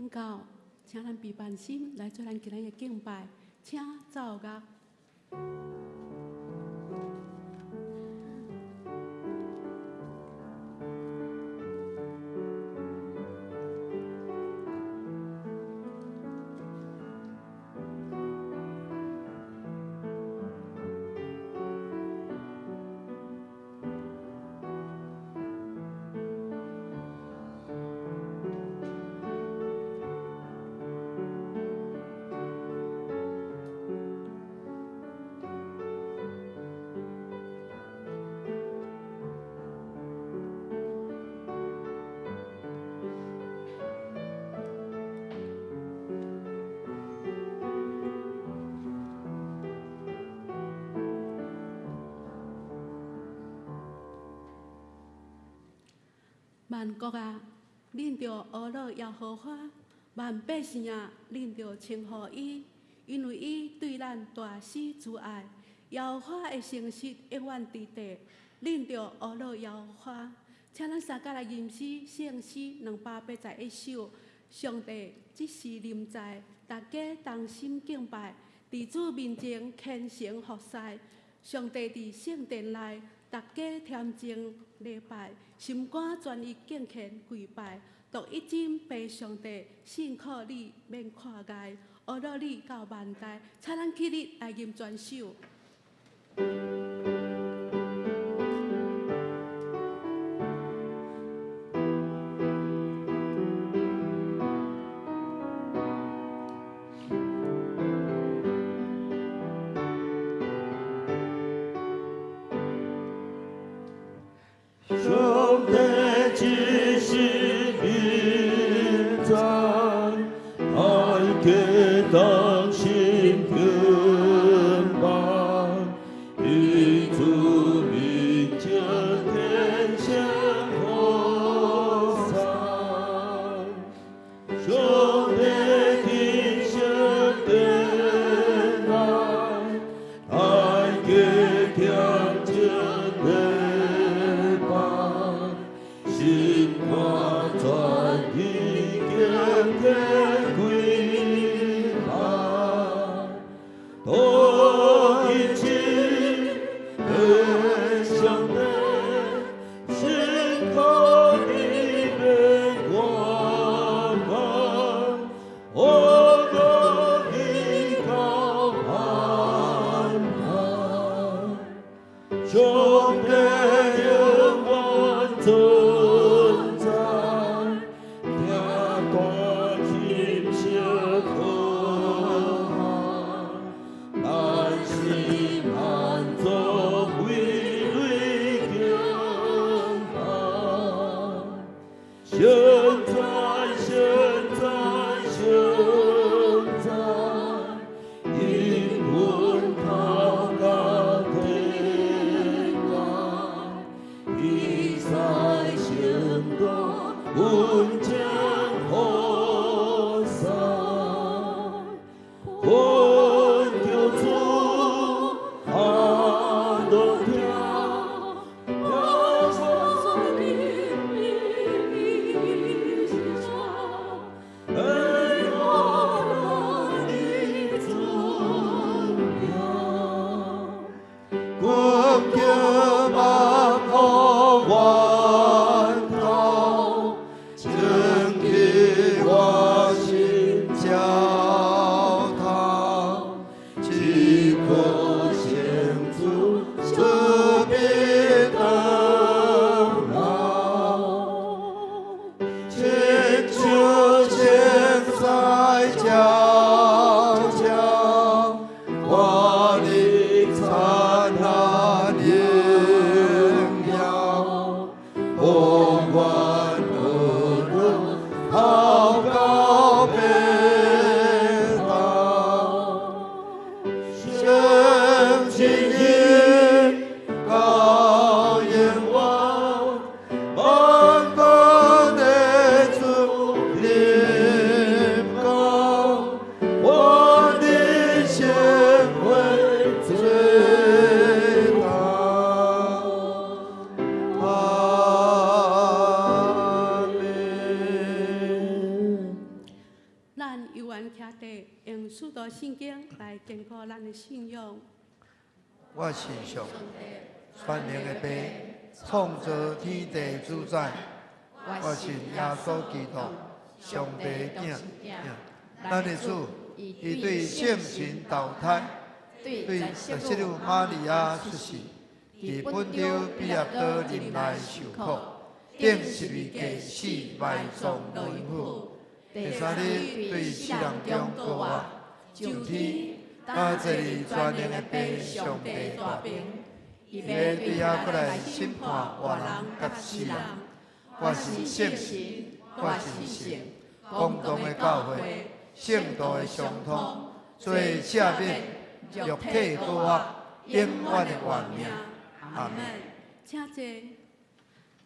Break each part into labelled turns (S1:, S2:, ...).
S1: 禱告，請咱備辦心來做咱今日的敬拜，請奏樂。萬國啊，恁著呵咾耶和華；萬百姓啊，恁著稱呼伊，因為伊對咱大施慈愛。耶和華的誠實永遠佇地，恁著呵咾耶和華。請咱三佮來吟詩，聖詩281首。上帝這是臨在，大家同心敬拜，佇主面前虔誠服侍。上帝佇聖殿內，大家恬靜禮拜，心肝專一敬虔跪拜，獨一真父上帝，信靠你免看礙，呵咾你到萬代，請咱起立來吟全首。
S2: 上帝這是臨在，大家同心敬拜，佇主面前虔誠服侍。上帝佇聖殿內，大家恬靜禮拜，心肝專一敬虔跪拜，獨一真的上帝，信靠你免看礙，呵咾你到萬代。上帝永遠存在，聽大聲
S1: 咱有緣徛佇用使徒信經來堅固咱的信仰。
S3: 我信上帝全能的父，創造天地主宰。我信耶穌基督，上帝的囝，咱的主，伊對聖神投胎，對十聖母瑪利亞出世，佇本丟彼拉多忍耐受苦，釘十字架死埋葬落陰府，第三日對死人中復活，上天，搭坐佇全能的父上帝大爿，伊欲對遐閣來審判活人佮死人。我信聖神，我信聖公同的教會，聖徒的相通，罪赦免，肉體復活，永遠的活命。阿門。
S1: 請坐。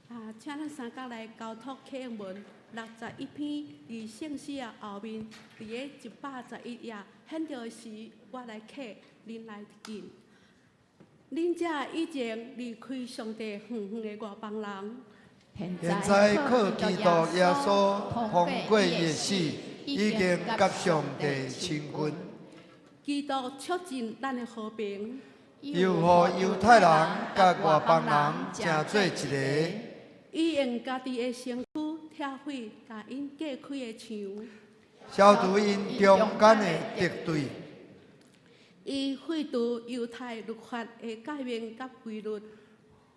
S1: 啊，請咱三角來交託啟應文61篇，佇聖詩的後面，佇个111頁，現在時我來啟，恁來見。恁這已經離開上帝遠遠的外邦人，
S3: 現在靠基督耶穌通過伊的死，已經佮上帝親近。
S1: 基督促進咱的和平，
S3: 又予猶太人佮外邦人成做一个。
S1: 伊用家己的身軀拆毀共𪜶隔開的牆，
S3: 消除𪜶中間的敵對。
S1: 伊廢除猶太律法的誡命佮規律，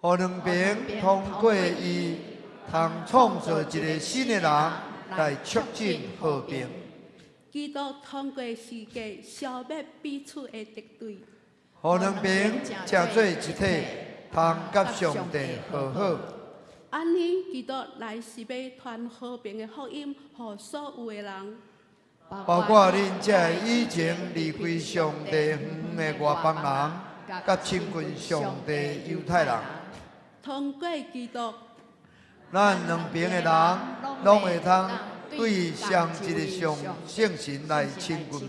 S3: 予兩爿通過伊，通創造一个新的人來促進和平。
S1: 基督通過十架消滅彼此的敵對，
S3: 予兩爿成做一體，通佮上帝和好。
S1: 按呢，基督來是欲傳和平的福音，予所有的人，
S3: 包括恁這个以前離開上帝遠遠的外邦人，佮親近上帝猶太人。
S1: 通過基督，
S3: 咱兩爿的人，攏會通對上一个上聖神來親近父。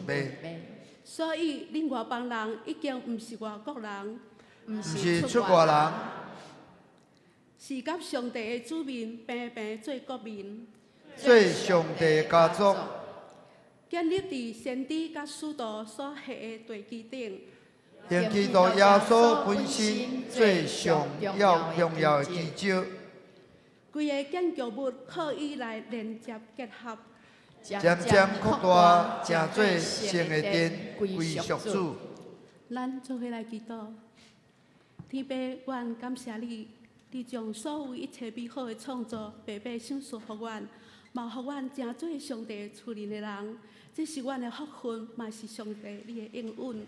S1: 所以恁外邦人已經毋是外國人，
S3: 毋是出外人，
S1: 是佮上帝的子民平平做國民，
S3: 做上帝家族，
S1: 建立佇先知佮使徒所下的地基頂。
S3: 用基督耶穌本身做上要重要的基石。
S1: 規个建築物靠伊來連接結合，
S3: 漸漸擴大，成做聖的殿，歸屬主。
S1: 咱做伙來祈禱。天父，阮感謝你，你將所有一切美好的創造白白賞賜予阮，嘛予阮成做上帝厝內的人。這是阮的福分，嘛是上帝你的應允。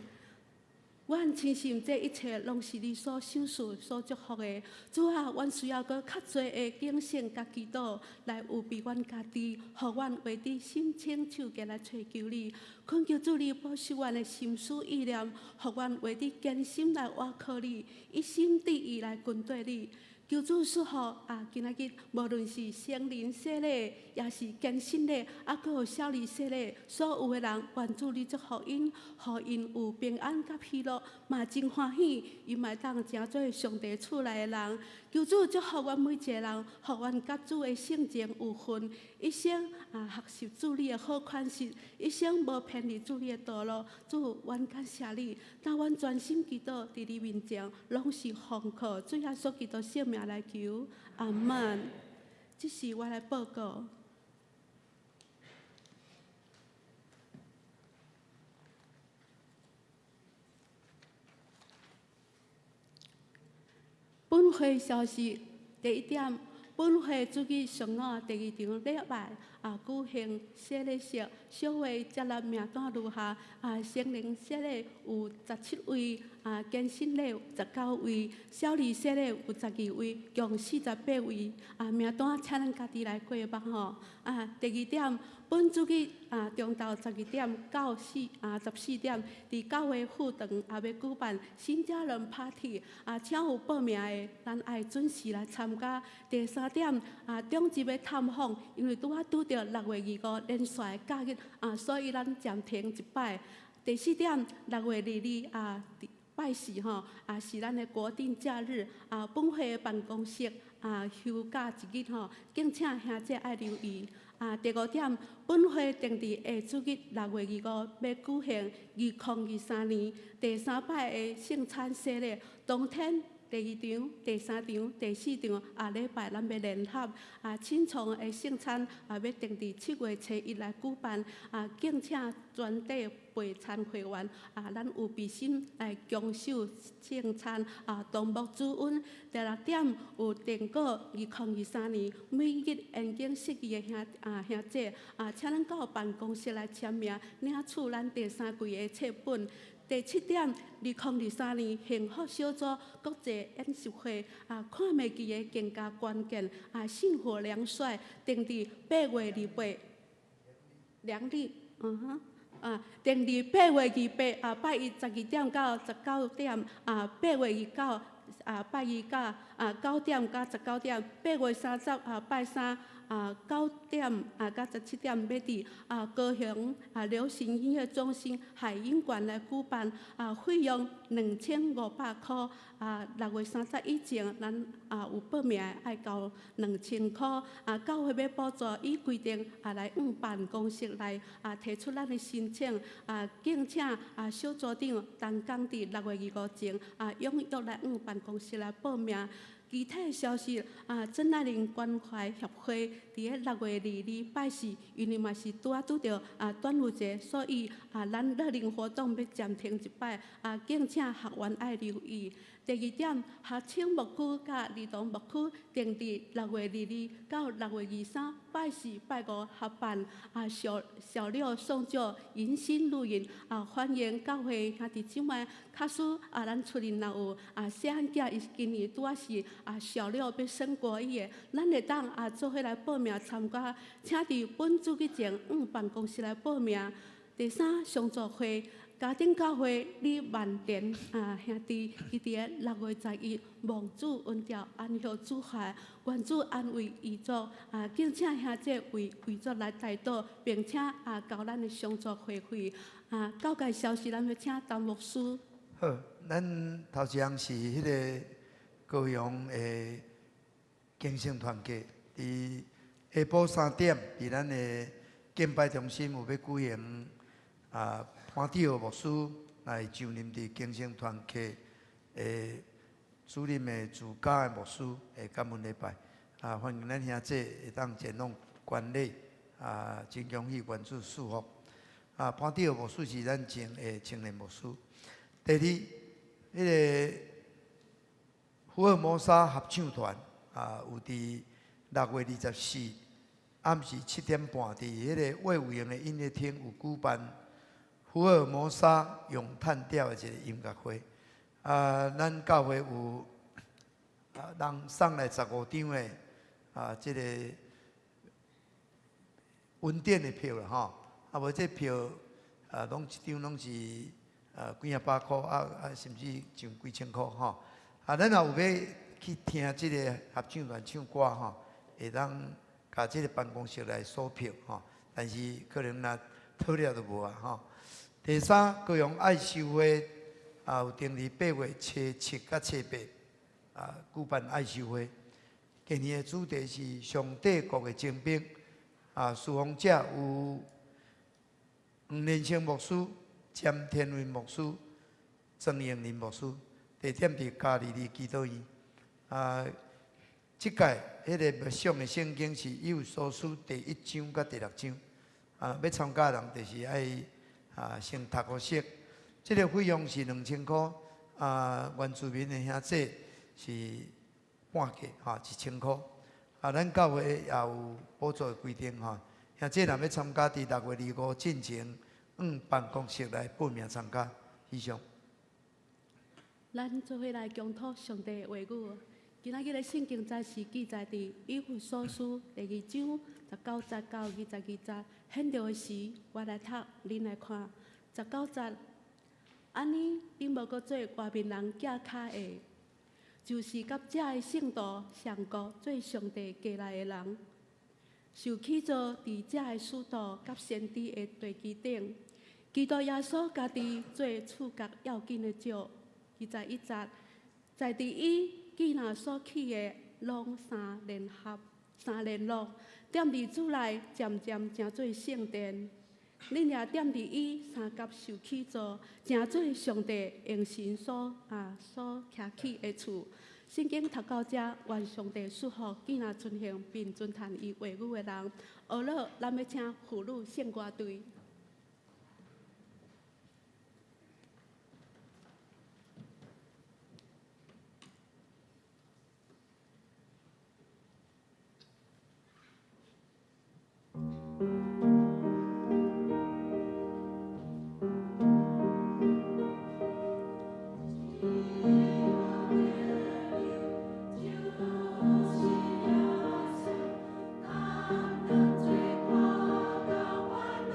S1: 阮深信這一切攏是你所賞賜、所祝福的。主啊，阮需要閣較濟的警醒佮祈禱，來預備阮家己，予阮會佇心清手潔來揣求你。懇求主你保守阮的心思意念，予阮會佇堅心來倚靠你，一心致意來跟綴你。求主賜福啊！今仔日無論是成人洗禮，抑是堅心禮，啊，閣有小兒洗禮，所有的人，願主你祝福𪜶，予𪜶有平安佮喜樂，嘛真歡喜，𪜶嘛會當成做上帝厝內的人。求主祝福阮每一个人，予阮佮主的性情有份，一生啊學習主你的好款式，一生無偏離主你的道路。主，阮感謝你，當阮專心祈禱佇你面前，攏是奉靠主耶穌基督聖名來求，阿門。這是我來報告。本會消息第一點，本會主日上午第二場禮拜啊舉行洗禮式，小會接納名單如下：啊，成人洗禮有17位，啊，堅心禮有19位，小兒洗禮有12位，共48位。啊，名單請咱家己來過目吼。啊，第二點，本主日啊，中晝12點到14點，佇教會副堂也欲舉辦新家人 party，啊，請有報名的，咱愛準時來參加。第三點啊，長執欲探訪，因為拄仔拄著6月25連續的假日啊，所以咱暫停一擺。第四點，6月22啊，拜四吼，啊是咱的國定假日啊，本會的辦公室啊休假一日吼，敬請兄姐愛留意。啊，第五點，本會定佇下主日6月25欲舉行2023年第三擺的聖餐洗禮，當天第二場、第三場、第四場啊禮拜咱欲聯合啊，隱藏的聖餐啊，欲定佇7月初1來舉辦啊，敬請全體備餐會員啊，咱有備心來共守聖餐啊，同牧主恩。第六點，有定稿2023年每日研經釋義的兄姐啊，請咱到辦公室來簽名，領取咱第三季的冊本。第七點，2023年幸福小組國際演習會啊，看袂見的更加關鍵啊，聖火梁帥定佇8月28兩日，嗯哼，啊，定佇8月28啊，拜一12點到19點啊，8月29啊，拜二到啊9點到19點，8月30啊，拜三啊9點啊到17點，欲佇啊高雄啊流行音樂中心海音館來舉辦啊，費用2500箍啊，6月30以前，咱啊有報名的愛交2000箍啊，教會欲補助，依規定啊來向辦公室來啊提出咱的申請啊，敬請啊小組長同工佇6月25前啊踴躍來向辦公室來報名。其他消息啊，曾愛玲關懷協會佇咧6月22拜四，因為嘛是拄仔拄著啊端午節，所以啊咱樂齡活動欲暫停一擺啊，敬請學員愛留意。第二點，學青牧區佮兒童牧區定佇6月22到6月23拜四、拜五合辦啊小小六送舊迎新露營啊，歡迎教會兄弟姊妹，假使啊咱厝裡若有啊細漢囝，伊今年拄仔是啊小六欲升國一的，咱會當啊做伙來報名參加，請佇本主日前向辦公室來報名。第三，相助會家庭教會李萬田啊兄弟，伊佇咧6月11蒙主恩召安息主懷，願主安慰遺族啊，敬請兄弟為遺族來代禱，並且啊交咱的相助會費啊。教界消息，咱欲請陳牧師。
S3: 好，咱頭一項是彼个高雄的更生團契，佇下晡3點，佇咱的敬拜中心有欲舉行啊潘志豪牧師來就任佇更生團契的主任的主教的牧師，會感恩禮拜啊，歡迎咱兄弟會當前往觀禮啊，真恭喜願主賜福啊！潘志豪牧師是咱前的青年牧師。第二，彼个福爾摩沙合唱團啊，有佇6月24暗時7點半，佇彼个魏武營的音樂廳有舉辦福爾摩沙詠嘆調的一个音樂會。啊，咱教會有啊人送來15張的啊，這个恩典的票啦吼，啊無這票啊，攏一張攏是啊幾仔百箍啊，甚至上幾千箍吼。啊，咱若有欲去聽這个合唱團唱歌吼，會當共這个辦公室來索票吼，但是可能若討了就無啊吼。第三，高雄愛修會啊，有定佇8月初7佮初8啊舉辦愛修會。今年的主題是上帝國的精兵啊，事奉者有黃連勝牧師、詹天雲牧師、曾英林牧師，地點佇加利利基督院。啊，這屆彼个默想的聖經是以弗所書第一章佮第六章。啊，欲參加的人就是愛啊先讀予熟。這个費用是2000箍，啊，原住民的兄弟是半價，吼，1000箍。啊，咱教會也有補助的規定，吼，兄弟若欲參加，佇6月25進前，向辦公室來報名參加。以上。
S1: 咱做伙來共討上帝的話語。今仔日的聖經節是記載佇以弗所書第二章19節到22節。現著的時，我來讀，恁來看。十九節，按呢，恁無閣做外面人寄跤的，就是佮遮的聖徒相顧做上帝家內的人，受起造佇遮的使徒佮先知的地基頂，基督耶穌家己做厝角要緊的石。21節，在佇伊既若所起的攏相聯合，三連樂，踮佇主內漸漸成做聖殿。恁也踮佇伊相佮受起造，成做上帝用神所徛起的厝。聖經讀到遮，願上帝賜福，囝仔遵行並遵行伊話語的人。後落，咱欲請婦女聖歌隊。
S4: 就是耶穌，擔當罪過的歡樂。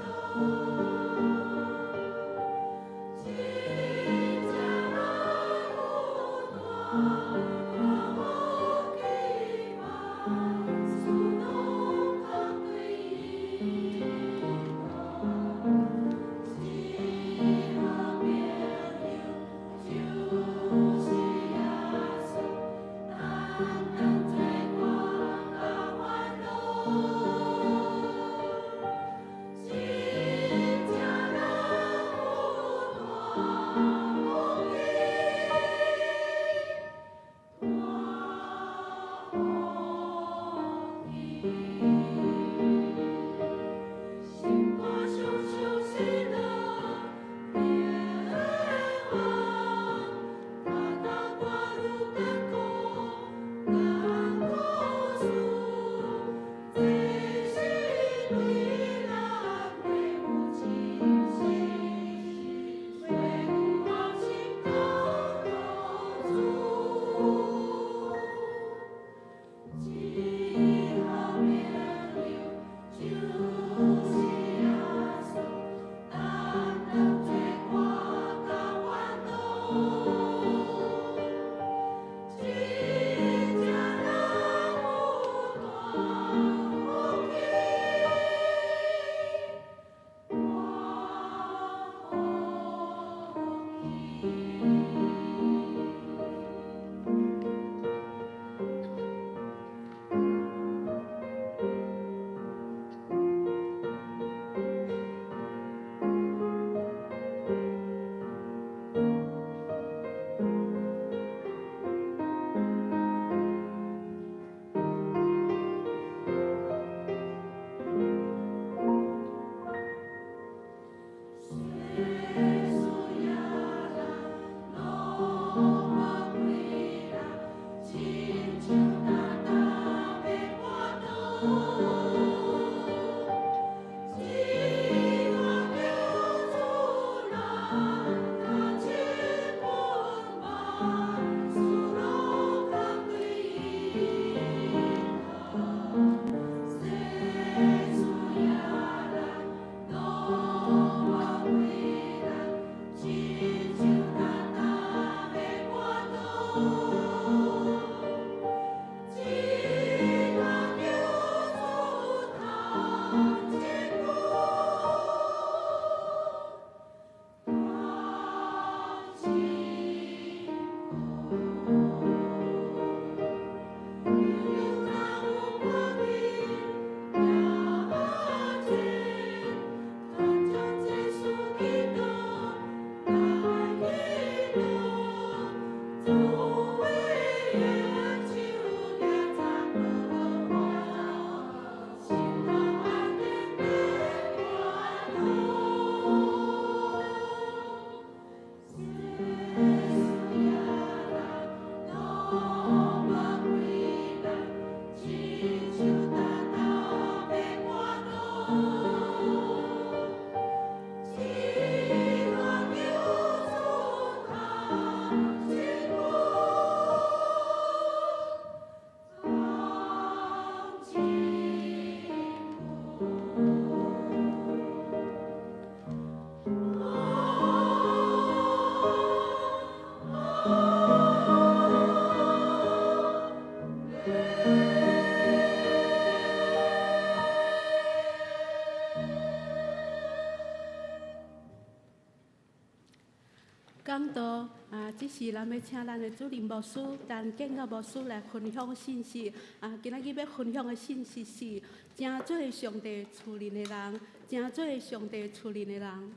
S1: 講道啊，這時咱欲請咱的主任牧師陳建國牧師來分享信息。啊，今仔日欲分享的信息是成做上帝厝內的人，成做上帝厝內的人。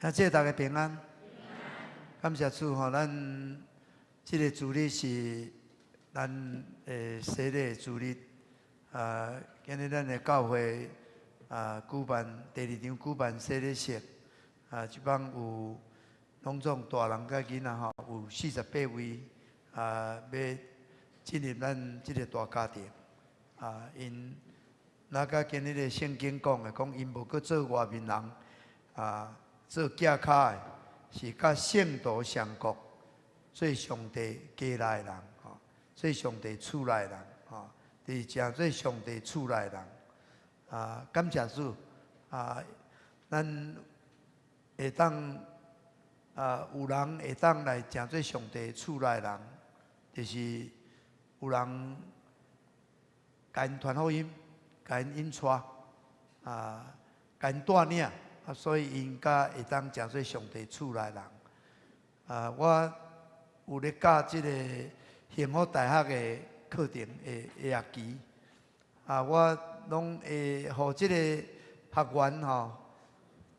S3: 兄姊妹大家平安，感謝主吼，咱這个主日是咱的洗禮主日。啊，今日咱的教會啊舉辦第二場舉辦洗禮式，啊，這擺有攏總大人佮囡仔吼，有48位啊，欲進入咱這个大家庭。啊，𪜶若佮今日的聖經講的，講𪜶無閣做外面人，啊，做寄跤的，是佮聖徒相國，做上帝家內的人，吼，做上帝厝內的人，吼，就是成做上帝厝內的人。啊，感謝主，啊，咱會當啊，有人會當來成做上帝厝內的人，就是有人共𪜶傳福音，共𪜶引帶，啊，共𪜶帶領。啊，所以𪜶才會當成做上帝厝內人。啊，我有咧教這个幸福大學的課程的學期。啊，我攏會予這个學員吼，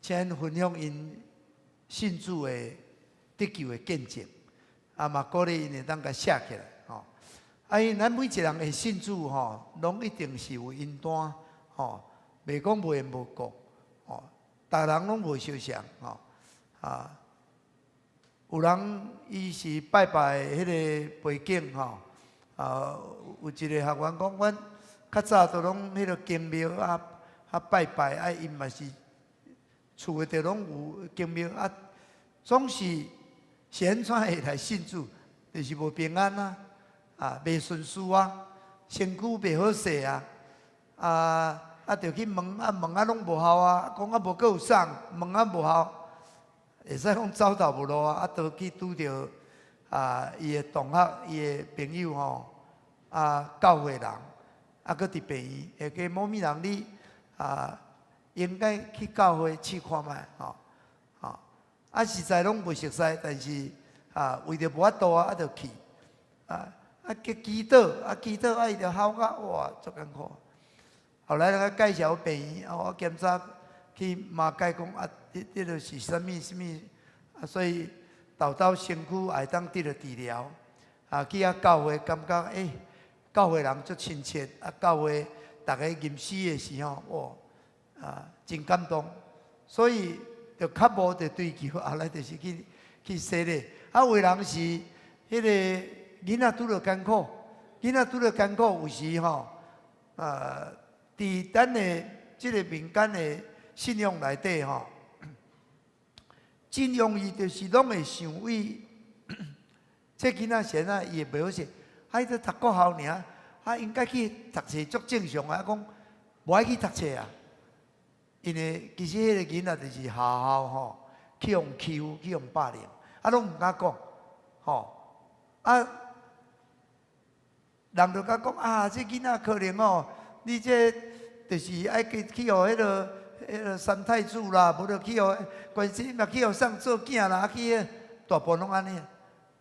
S3: 請𪜶分享𪜶信主的得救的見證。啊，嘛鼓勵𪜶會當共寫起來吼。啊，因咱每一個人會信主吼，攏一定是有因單吼，袂講無緣無故吼。逐人攏無相像吼，啊，有人伊是拜拜的彼个背景吼，啊，有一個學員講，阮較早都攏彼个宮廟啊啊拜拜啊，𪜶嘛是厝的就攏有宮廟啊，總是是按怎會來信主，就是無平安啊，啊，袂順事啊，身軀袂好勢啊，啊。啊，就去問啊問啊，攏無效啊，講啊無閣有送，問啊無效，會使講走投無路啊，啊，就去拄著啊，伊的同學、伊的朋友吼，啊，教會人，啊，閣佇病院，會記某物人你啊，應該去教會試看覓吼，吼，啊，實在攏袂熟似，但是啊，為著無法度啊，啊，就去，啊，啊，去祈禱，啊，祈禱啊，伊就好甲哇，足艱苦。後來佮介紹病院，啊，我檢查去馬偕講啊，這這个是啥物啥物，啊，所以豆豆身軀會當得著治療，啊，去遐教會感覺欸，教會人足親切，啊，教會逐个吟詩的時候，哇，啊，真感動，所以就較無就追求，後來就是去去洗禮，啊，有的人是彼个囡仔拄著艱苦，囡仔拄著艱苦，有時吼，啊。佇咱的這个民間的信仰內底吼，真容易就是攏會想為這囡仔是按怎，伊會袂好勢，啊，伊咧讀國校爾，啊，應該去讀冊足正常啊，講無愛去讀冊啊，因為其實彼个囡仔就是學校吼去予欺負，去予霸凌，啊，攏毋敢講，吼，啊，人就共講啊，這囡仔可能哦。你這就是愛去去予彼个彼个三太子啦，無就去予關心嘛，去予送做囝啦，啊去大部分攏按呢，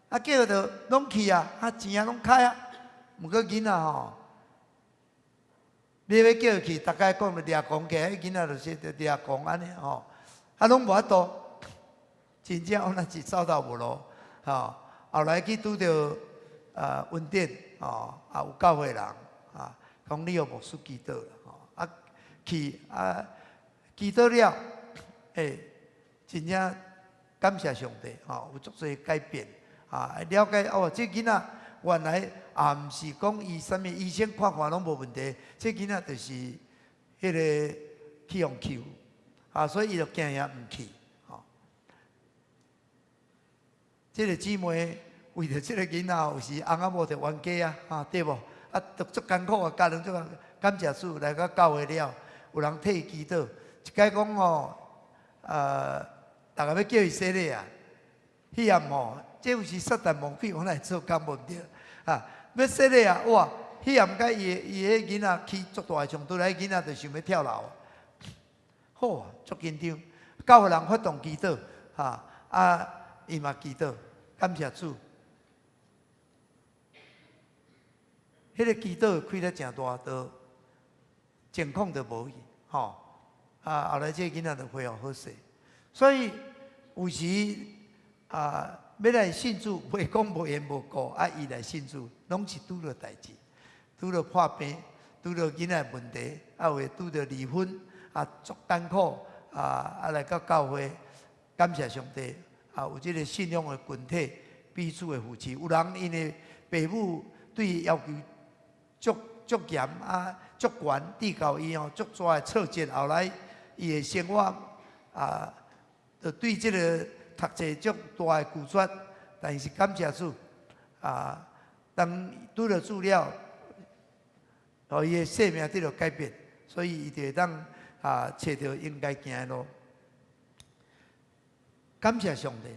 S3: 啊叫著攏去啊，啊錢啊攏開啊，毋過囡仔吼，你欲叫伊去，逐家講就掠狂起來，彼囡仔就是掠狂按呢吼，啊攏無法度，真正我若是走投無路，吼，後來去拄著啊恩典，吼，啊有教會人啊。講你予牧師祈禱啦，吼啊去啊祈禱了，欸，真正感謝上帝，吼有足濟改變，啊了解哦，這囡仔原來也毋是講伊啥物醫生看看攏無問題，這囡仔就是彼个去予欺負，啊所以伊就驚遐毋去，吼。這个姊妹為著這个囡仔，有時翁仔某就冤家啊，啊對無？啊，都足艱苦啊，家人足艱苦，感謝主來到教會了，有人替伊祈禱。一擺講吼，逐个欲叫伊洗禮啊，彼暗吼，這有時撒旦魔鬼，我來做工無毋對啊，欲洗禮啊，哇！彼暗佮伊彼囡仔起足大的衝突，彼囡仔就想欲跳樓。好啊，足緊張。教會人發動祈禱，哈啊，伊嘛祈禱，感謝主。彼個祈禱開得誠大，就情況就無去，吼啊！後來這個囡仔就恢復好勢。所以有時啊，欲來信主，袂講無緣無故啊，伊來信主，攏是拄著代誌，拄著破病，拄著囡仔問題，啊有的拄著離婚，啊足艱苦，啊啊來到教會，感謝上帝，啊有這個信仰的群體，彼此的扶持。有人𪜶的爸母對伊要求足足嚴啊，足懸，至到伊吼足大的挫折，後來伊的生活啊，就對這個讀冊足大的拒絕。但是感謝主啊，當拄著主了，予伊的生命得著改變，所以伊就會當啊揣著應該行的路。感謝上帝，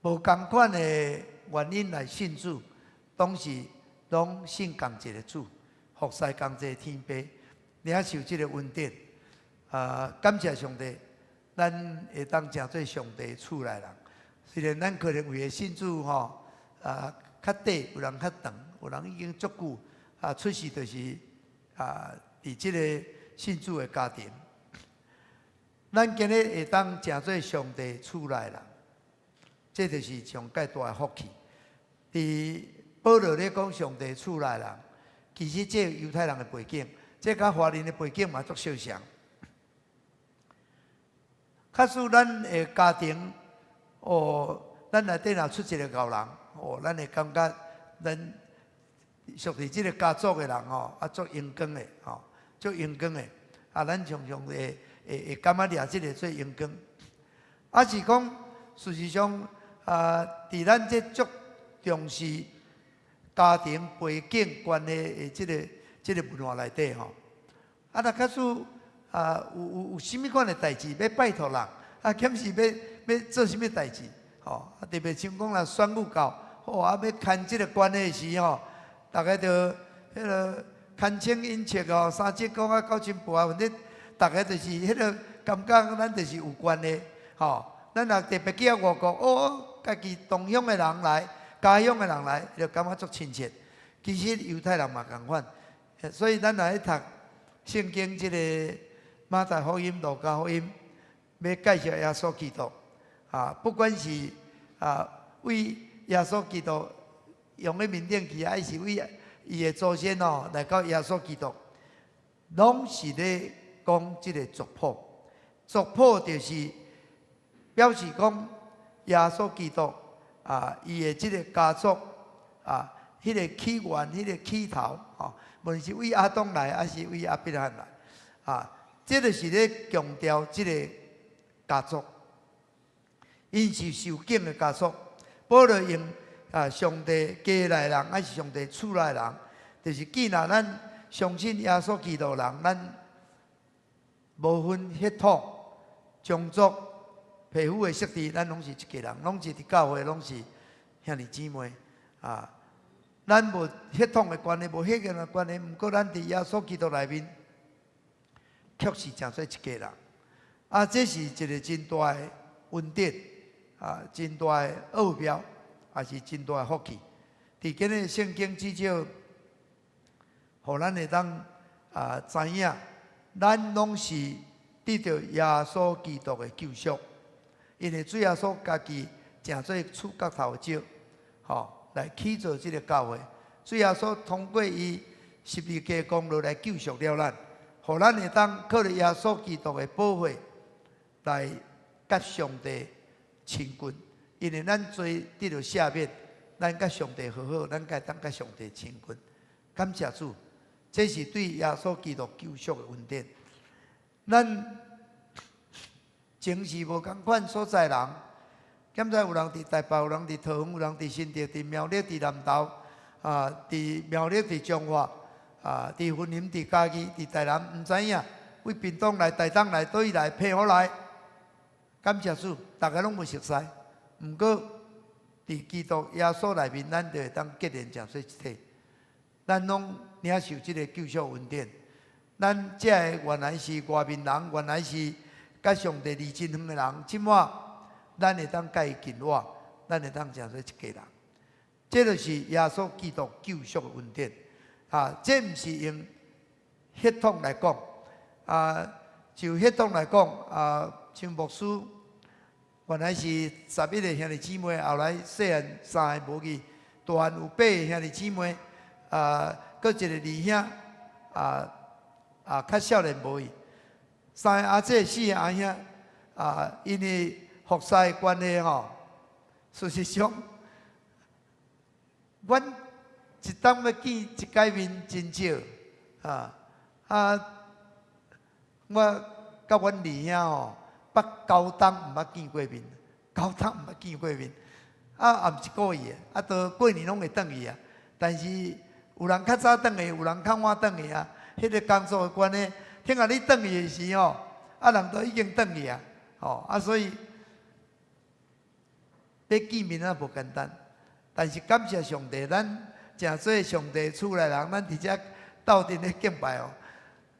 S3: 無仝款的原因來信主，當時攏信仝一個主，服侍仝一個天父，領受這個恩典。啊，感謝上帝，咱會當成做上帝厝內人。雖然咱可能為著信主吼，啊，較短，有人較長，有人已經足久啊，出世就是啊，佇這個信主的家庭。咱今日會當成做上帝厝內人，這就是上蓋大的福氣。佇保羅咧講上帝厝內人，其實這猶太人的背景，這佮華人的背景嘛足相像。假使咱的家庭，哦，咱內底若出一個𠢕人，哦，咱會感覺咱屬佇這個家族的人吼，啊，足榮光的，吼，足榮光的，啊，咱常常會會會感覺掠這個做榮光。啊，是講事實上，啊，佇咱這足重視家庭背景關係的這個這個文化內底吼，啊，若假使啊有有有啥物款的代誌欲拜託人，啊，兼是欲欲做啥物代誌，吼，啊，特別像講若選舉到，吼，啊，欲牽這個關係時吼，逐家就彼個牽親引戚哦，三節講啊九親婆啊，反正逐家就是彼個感覺，咱就是有關係，吼。咱若特別去到外國，哦，家己同鄉的人來，家鄉的人來，就感覺足親切。其實猶太人嘛仝款，所以咱若去讀聖經這個馬太福音、路加福音，欲介紹耶穌基督，啊，不管是啊為耶穌基督用咧面頂去，還是為伊的祖先哦來到耶穌基督，攏是咧講這個族譜。族譜就是表示講耶穌基督啊，伊的這個家族啊，彼個起源、彼個起頭，吼，無論是為亞當來，還是為亞伯拉罕來，啊，這個是咧強調這個家族，𪜶是受敬的家族。保羅用啊，上帝家內人，還是上帝厝內人，就是既然咱相信耶穌基督人，咱無分血統、種族、皮膚的色澤，咱攏是一家人，攏是佇教會，攏是兄弟姊妹啊。咱無血統的關係，無血緣的關係，毋過咱佇耶穌基督內面，卻是成做一家人。啊，這是一個真大的恩典，啊，真大的奧妙，也是真大的福氣。佇今日聖經至少，予咱會當啊知影，咱攏是得著耶穌基督的救贖，因為主耶穌家己成做厝角頭石，吼，來起造這個教會。主耶穌通過伊十字架功勞來救贖了咱，予咱會當靠著耶穌基督的寶血來佮上帝親近。因為咱罪得著赦免，咱佮上帝和好，咱會當佮上帝親近。感謝主，這是對耶穌基督救贖的恩典。咱前世無仝款所在人，敢知有人佇台北，有人佇桃園，有人佇新竹、佇苗栗、佇南投，啊，佇苗栗、佇彰化，啊，佇雲林、佇嘉義、佇台南，毋知影，為屏東來、台東來、佗位來、澎湖來，感謝主，逐家攏無熟似。毋過，佇基督耶穌內面，咱就會當結連成做一體。咱攏領受這个救贖恩典。咱這个原來是外面人，原來是佮上帝離真遠的人，這擺咱會當佮伊近倚，咱會當成做一家人。這就是耶穌基督救贖的恩典。啊，這毋是用血統來講，啊，就血統來講，啊，像牧師原來是11個兄弟姊妹，後來細漢三个無去，大漢有八个兄弟姊妹，啊，閣一個二兄，啊啊，較少年無去，三个阿姐，四个阿兄，啊，因為服侍的關係吼，事實上，阮一冬欲見一擺面真少，啊啊！我佮阮二兄吼，捌9冬毋捌見過面，9冬毋捌見過面，啊，也毋是故意的，啊，都過年攏會轉去啊。但是有人較早轉去，有人較晚轉去啊。彼個工作的關係，等下你轉去的時吼，啊，人都已經轉去啊，吼啊，所以欲見面啊無簡單。但是感謝上帝，咱誠做上帝厝內人，咱佇遮鬥陣咧敬拜哦。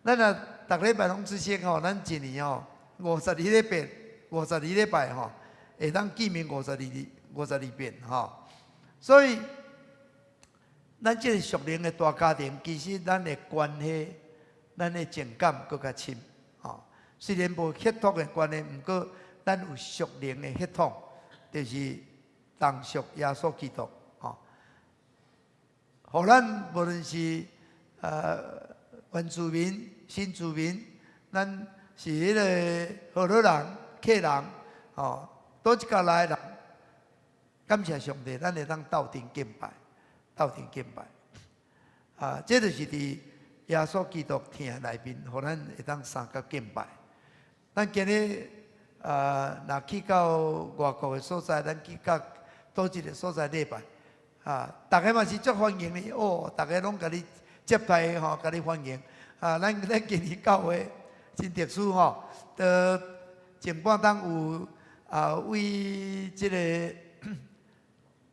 S3: 咱若逐禮拜攏出席吼，咱一年吼52禮拜，52禮拜吼，會當見面52遍吼。所以，咱這個屬靈的大家庭，其實咱的關係、咱的情感閣較深吼。雖然無血統的關係，毋過咱有屬靈的血統，就是同屬耶穌基督吼。予咱無論是原住民、新住民，咱是彼个河洛人、客人，吼，佗一角來的人，感謝上帝，咱會當鬥陣敬拜，鬥陣敬拜。啊，這就是佇耶穌基督疼內面，予咱會當相佮敬拜。咱今日啊，若去到外國的所在，咱去到佗一个所在禮拜，啊，逐个嘛是足歡迎你哦，逐个攏共你接待吼，共你歡迎。啊，咱今年教會真特殊吼，都前半冬有啊，為這个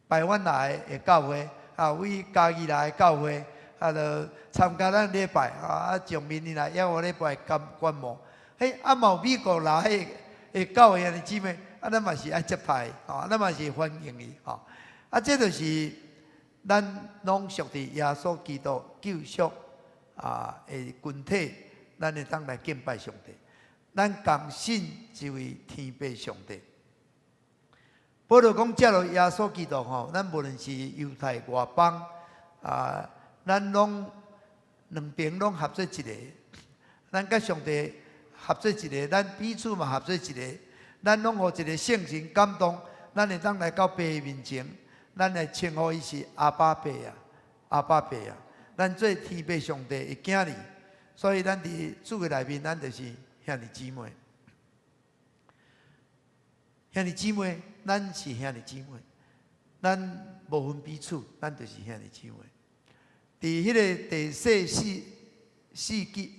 S3: 台灣來的教會，啊，為嘉義來的教會，啊，就參加咱禮拜，啊，上面呢來邀我禮拜觀觀摩。嘿，啊，嘛有美國來的教會兄弟姊妹，啊，咱嘛是愛接待，吼，咱嘛是歡迎伊，吼。啊，這就是咱攏屬佇耶穌基督救贖啊的群體，咱會當來敬拜上帝。咱共信這位天父上帝。保羅講，藉著耶穌基督吼，咱無論是猶太外邦啊，咱攏兩邊攏合做一个。咱佮上帝合做一个，咱彼此嘛合做一个。咱攏予一个聖神感動，咱會當來到父面前，咱來稱呼伊是阿爸父啊，阿爸父啊。咱做天父上帝的囝兒，所以咱佇主的內面，咱就是兄弟姊妹。兄弟姊妹，咱是兄弟姊妹，咱無分彼此，咱就是兄弟姊妹。佇彼个第四世紀，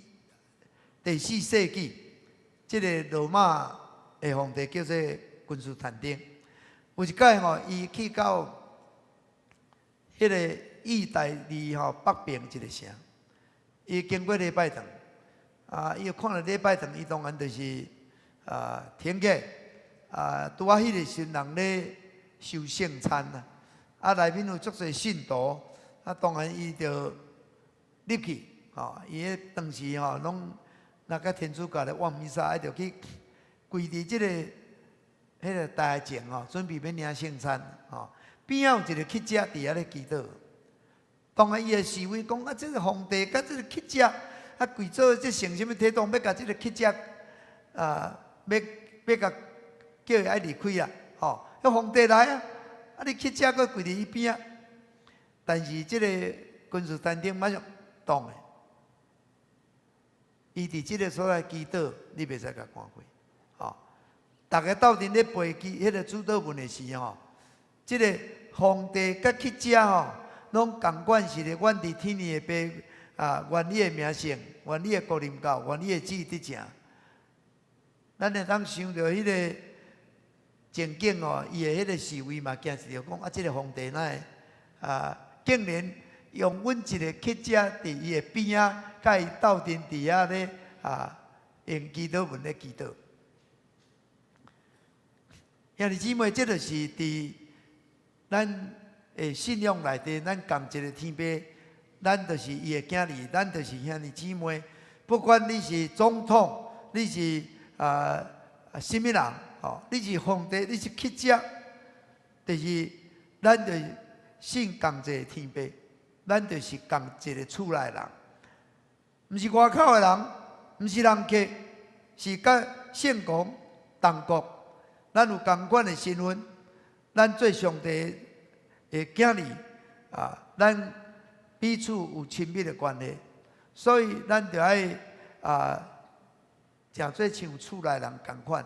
S3: 第四世紀，這个羅馬的皇帝叫做君士坦丁。有一擺吼，伊去到彼个意大利吼北邊一個城，伊經過禮拜堂，啊，伊看著禮拜堂，伊當然就是啊停下，啊，拄仔彼个時陣人咧受聖餐啊，啊內面有足濟信徒，啊當然伊就入去，吼，伊彼當時吼攏若佮天主教咧望彌撒，伊就去跪佇這个彼个台前吼，準備欲領聖餐，吼，邊仔有一個乞食佇遐咧祈禱。當然伊會思維講啊，這个皇帝佮這个乞食，啊跪做這成啥物體統，欲共這个乞食啊，欲共叫伊愛離開啊，吼！彼皇帝來啊，啊你乞食閣跪佇伊邊仔，但是這个君士坦丁馬上擋的，伊佇這个所在祈禱，你袂使共趕開，吼！逐家鬥陣咧背記彼个主禱文的時吼，這个皇帝佮乞食吼，攏仝款是咧，阮佇天的父啊，願你的名聖，願你的國臨到，願你的旨意得成。咱會當想著彼个情景哦，伊的彼个思維嘛，驚一著講啊，這个皇帝哪會啊，竟然用阮一个乞者佇伊的邊仔，佮伊鬥陣佇遐咧啊，用祈禱文咧祈禱。兄弟姊妹，這就是佇咱的信仰內底，咱仝一个天父，咱就是伊的囝兒，咱就是兄弟姊妹。不管你是總統，你是啊啥物人，吼，你是皇帝，你是乞者，就是咱就信仝一个天父，咱就是仝一个厝內人，毋是外口的人，毋是人客，是佮聖公同國。咱有仝款的身份，咱做上帝的囝兒啊，咱彼此有親密的關係，所以咱就愛啊，誠做像厝內人仝款，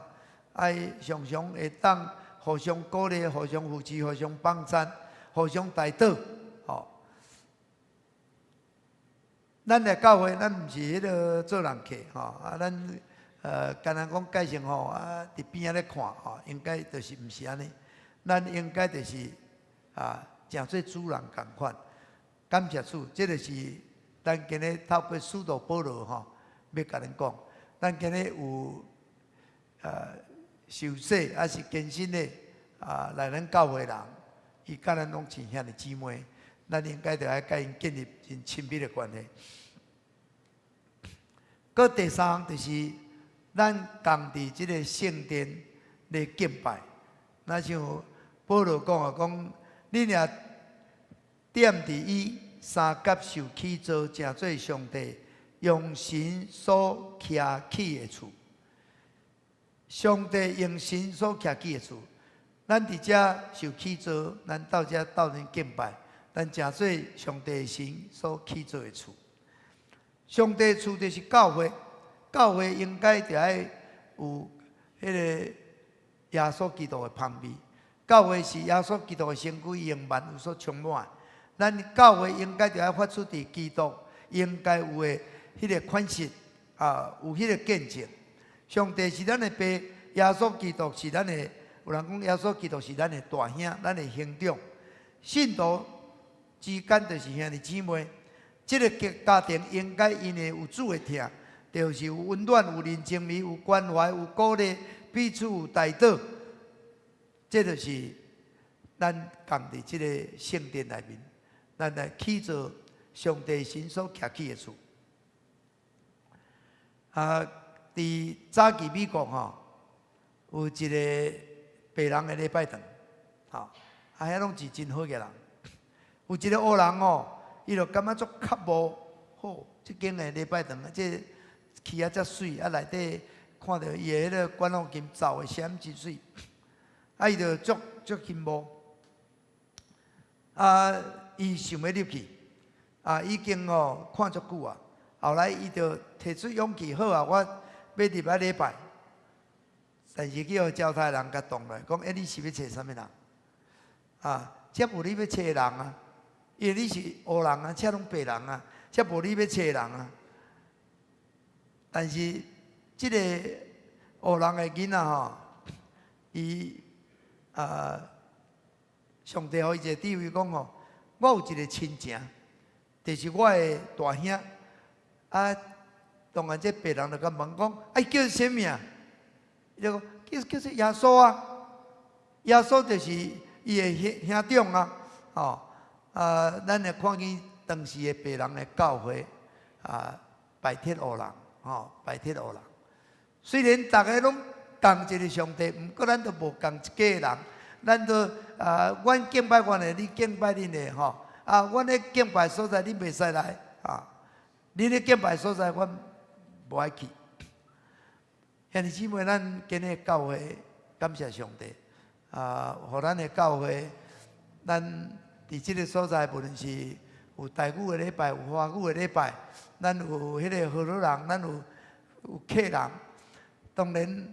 S3: 愛常常會當互相鼓勵、互相扶持、互相幫贊、互相代禱，吼。咱來教會，咱毋是彼个做人客，吼啊，咱敢若講改成吼啊，佇邊仔咧看吼，應該就是毋是按呢。咱應該就是啊，誠做主人仝款。感謝主，這个是咱今日透過使徒保羅吼，欲共恁講，咱今日有受洗抑是堅信的啊，來咱教會人，伊佮咱攏是兄弟姊妹，咱應該著愛佮𪜶建立真親密的關係。閣第三項就是咱仝佇這个聖殿咧敬拜，若像保羅講啊，講恁若踮佇伊三甲受起造，成做上帝用神所徛起的厝。上帝用神所徛起的厝，咱佇遮受起造，咱到遮鬥陣敬拜，咱成做上帝神所起造的厝。上帝厝就是教會，教會應該著愛有彼個耶穌基督的香味。教會是耶穌基督的身軀，用萬有所充滿。咱教會應該著愛發出佇基督應該有的彼个款式啊，有彼个見證。上帝是咱的爸，耶穌基督是咱的，有人講耶穌基督是咱的大兄，咱的兄長。信徒之間就是兄弟姊妹。這个家庭應該因為有主的疼，就是有溫暖、有人情味、有關懷、有鼓勵，彼此有代禱。這就是咱仝佇這个聖殿內面，咱來起造上帝神所徛起的厝。啊，佇早期美國吼，有一个白人的禮拜堂，吼，啊，遐攏是真好个人。有一个黑人吼，伊就感覺足較無好，這間的禮拜堂，這起啊遮媠，啊內底看著伊的彼个管風琴奏的聲真媠，啊伊就足足羨慕，啊伊想欲入去，啊已經吼看足久啊，後來伊就提出勇氣，好啊，我欲入來禮拜，但是去予招待人共擋落，講欸你是欲揣啥物人？啊，遮無你欲揣的人啊！因為你是黑人啊，遮攏白人啊，遮無你欲揣的人啊。但是這个黑人的囡仔吼，伊啊，上帝予伊一個智慧講吼，我有一個親情，就是我的大兄。啊，當然這白人就共問講，啊，伊叫啥名？伊就講叫做耶穌啊，耶穌就是伊的兄長啊，吼。啊，咱會看見當時的白人的教會啊，排斥黑人，吼，排斥黑人。雖然逐个攏仝一个上帝，毋過咱都無仝一家人，咱都啊，阮敬拜阮的，你敬拜恁的，吼。啊，阮咧敬拜所在，你袂使來啊。恁咧敬拜所在，阮無愛去。兄弟姊妹，咱今日教會感謝上帝啊，予咱的教會，咱佇這个所在，無論是有台語的禮拜，有華語的禮拜，咱有彼个河洛人，咱有客人。當然，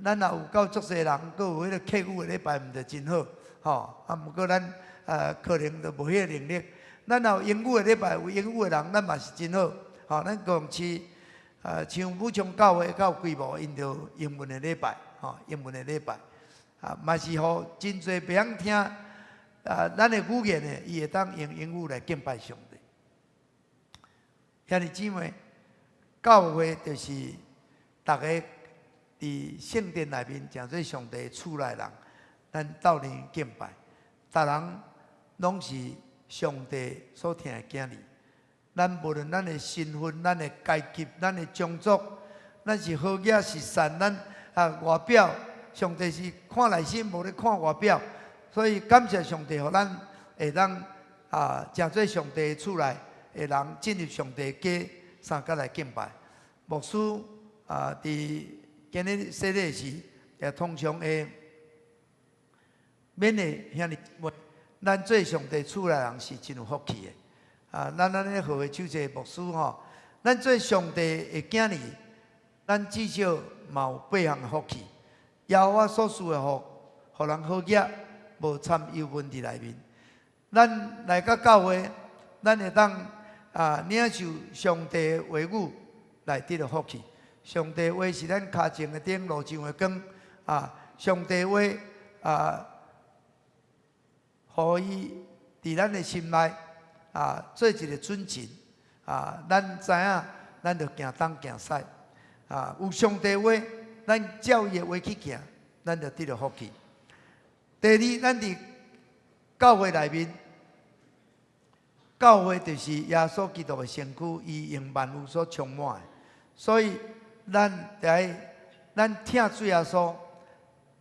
S3: 咱若有夠足濟人，閣有彼个客語的禮拜，毋就真好，吼。啊，毋過咱可能就無彼个能力。咱若有英語的禮拜，有英語的人，咱嘛是真好，吼。咱高雄市，像武昌教會較有規模，𪜶就英文的禮拜，吼，英文的禮拜，啊，嘛是予真濟袂曉聽。啊，咱的語言呢，伊會當用英語來敬拜上帝。兄弟姊妹，教會就是逐个佇聖殿內面，成做上帝厝內人，咱鬥陣敬拜，逐人攏是上帝所疼的囝兒。咱無論咱的身份、咱的階級、咱的種族，咱是好額是善，咱啊外表，上帝是看內心，無咧看外表。所以感謝上帝，予咱會當啊，成做上帝厝內的人，進入上帝家，相佮來敬拜。牧師啊，佇今日洗禮時，也通常會勉勵兄弟姊妹，咱做上帝厝內人是真有福氣的。啊，咱按呢號的手這牧師吼，咱做上帝的囝兒，咱至少嘛有八項福氣。耶和華所賜的福，予人好額，無摻憂悶佇內面。咱來到教會，咱會當啊領受上帝的話語來得著福氣。上帝話是咱跤前的燈，路上的光。啊，上帝話啊，予伊佇咱的心內啊，做一個準繩啊，咱知影，咱就行東行西啊。有上帝話，咱照伊的話去行，咱就得著福氣。第二，咱佇教會內面，教會就是耶穌基督的身軀，伊用萬有所充滿的。所以，咱著愛咱疼主耶穌，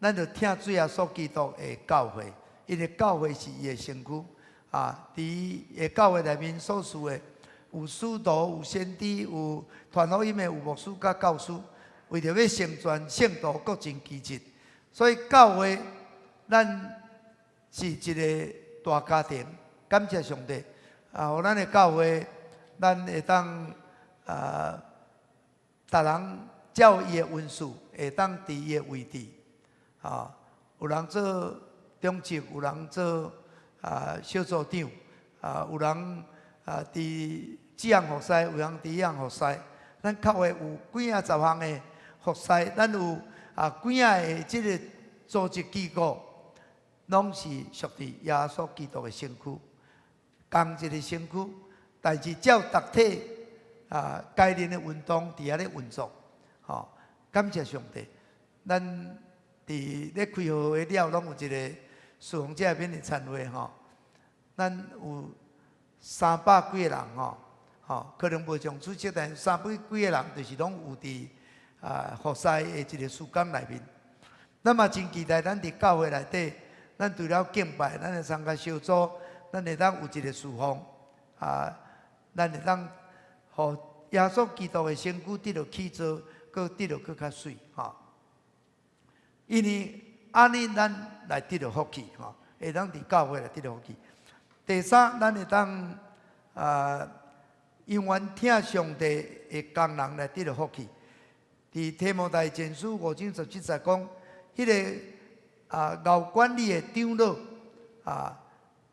S3: 咱就疼主耶穌基督的教會，因為教會是伊的身軀。啊！佇伊的教會內面所賜的，有使徒、有先知、有傳福音的、有牧師佮教師，為著欲成全聖徒，各盡其職。所以教會咱是一个大家庭，感謝上帝。啊，予咱的教會，咱會當啊，逐人照伊的恩賜，會當佇伊的位置。啊，有人做長執，有人做啊小組長，啊，有人啊佇這項服侍，有人佇彼項服侍。咱教會有幾仔十項的服侍，咱有啊幾仔个這个組織機構，攏是屬佇耶穌基督的身軀，仝一个身軀，但是照逐體啊機能的運動佇遐咧運作，吼，感謝上帝。咱佇咧開會了，攏有一个侍奉者免的餐會吼，咱有三百幾个人吼，吼，可能無上出席，但三百幾个人就是攏有佇啊服侍的一个時間內面。咱嘛真期待咱佇教會內底，咱除了敬拜，咱會參加小組，咱會當有一個侍奉，啊，咱會當予耶穌基督的身軀得著起造，閣得著閣較媠吼。因為按呢，咱來得著福氣吼，會當佇教會來得著福氣。第三，咱會當啊，永遠疼上帝的工人來得著福氣。佇提摩太前書五章十七節講，彼个啊，𠢕管理的長老啊，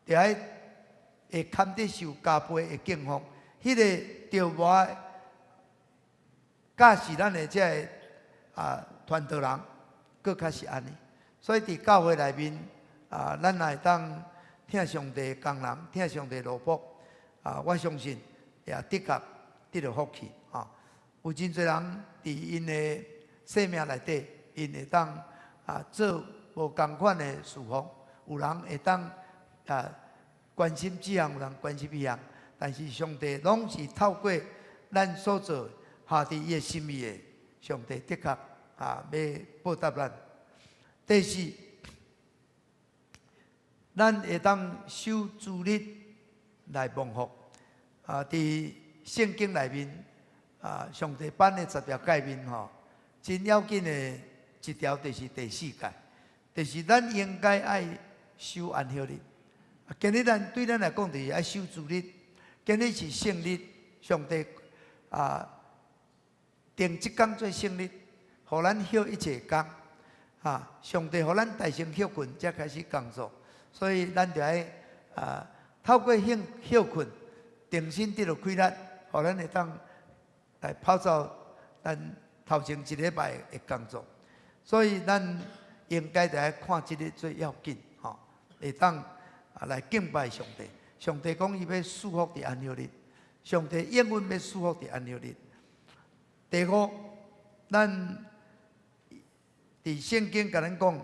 S3: 著愛會堪得受加倍的敬奉。彼个著無教示咱的這个啊傳道人，閣較是按呢。所以佇教會內面啊，咱若會當疼上帝的工人，疼上帝奴僕啊，我相信也的確得著福氣啊。有真濟人佇𪜶的生命內底，𪜶會當啊做無仝款的侍奉，有人會當啊關心這項，有人關心彼項，但是上帝攏是透過咱所做合佇伊的心意的，上帝的確啊欲報答咱。第四，咱會當守主日來蒙福。啊，佇聖經內面啊，上帝頒的十條誡命吼，真要緊的一條就是第四誡，就是咱應該愛守安息日。今日咱對咱來講，就是愛守主日。今日是聖日，上帝啊定這工做聖日，予咱歇一切工。啊，上帝予咱大先歇睏，才開始工作，所以咱就愛啊透過歇歇睏，重新得著氣力，予咱會當來跑走咱頭前一禮拜的工作。所以咱應該就愛看這个最要緊，吼，會當啊啊來敬拜上帝。上帝講伊欲賜福佇安息日，上帝應允欲賜福佇安息日。第五，咱佇聖經共咱講，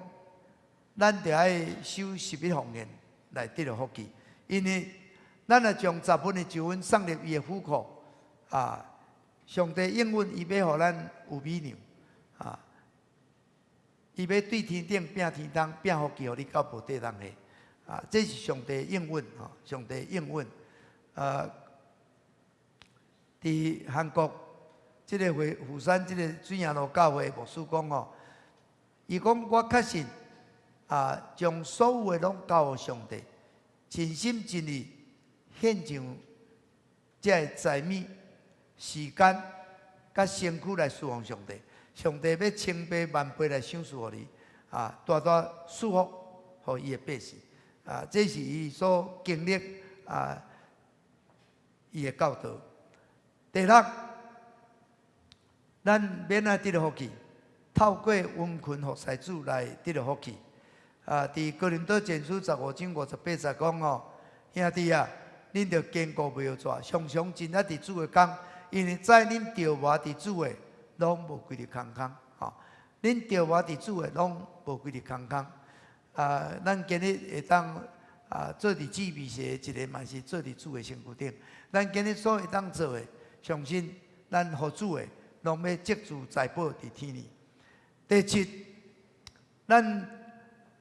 S3: 咱著愛守十一奉獻來得著福氣，因為咱若將十分的一分送入伊的府庫，啊，上帝應允伊欲予咱有米糧，啊，伊欲對天頂摒天窗，摒福氣予你到無地通下，啊，這是上帝應允吼，上帝應允。佇韓國這个會釜山這个水營路教會牧師講吼，伊講我確信啊，將所有的攏交予上帝，盡心盡意獻上這个財物、時間、佮身軀來侍奉上帝，上帝欲千倍萬倍來賞賜予你，啊，大大賜福予伊的百姓，啊，這是伊所經歷啊，伊的教導。第六，咱欲按怎得著福氣，透過殷勤服侍主來得著福氣。啊，佇哥林多前書15章58節講吼，兄弟啊，恁著堅固袂搖掣，常常盡力佇主的工，因為知恁著磨佇主的，攏無規日空空。吼，恁著磨佇主的，攏無規日空空。啊，咱今日會當啊做佇 GBC 的一个，嘛是做佇主的身軀頂。咱今日所會當做的，相信咱予主的，攏欲積聚財寶佇天裡。第七，咱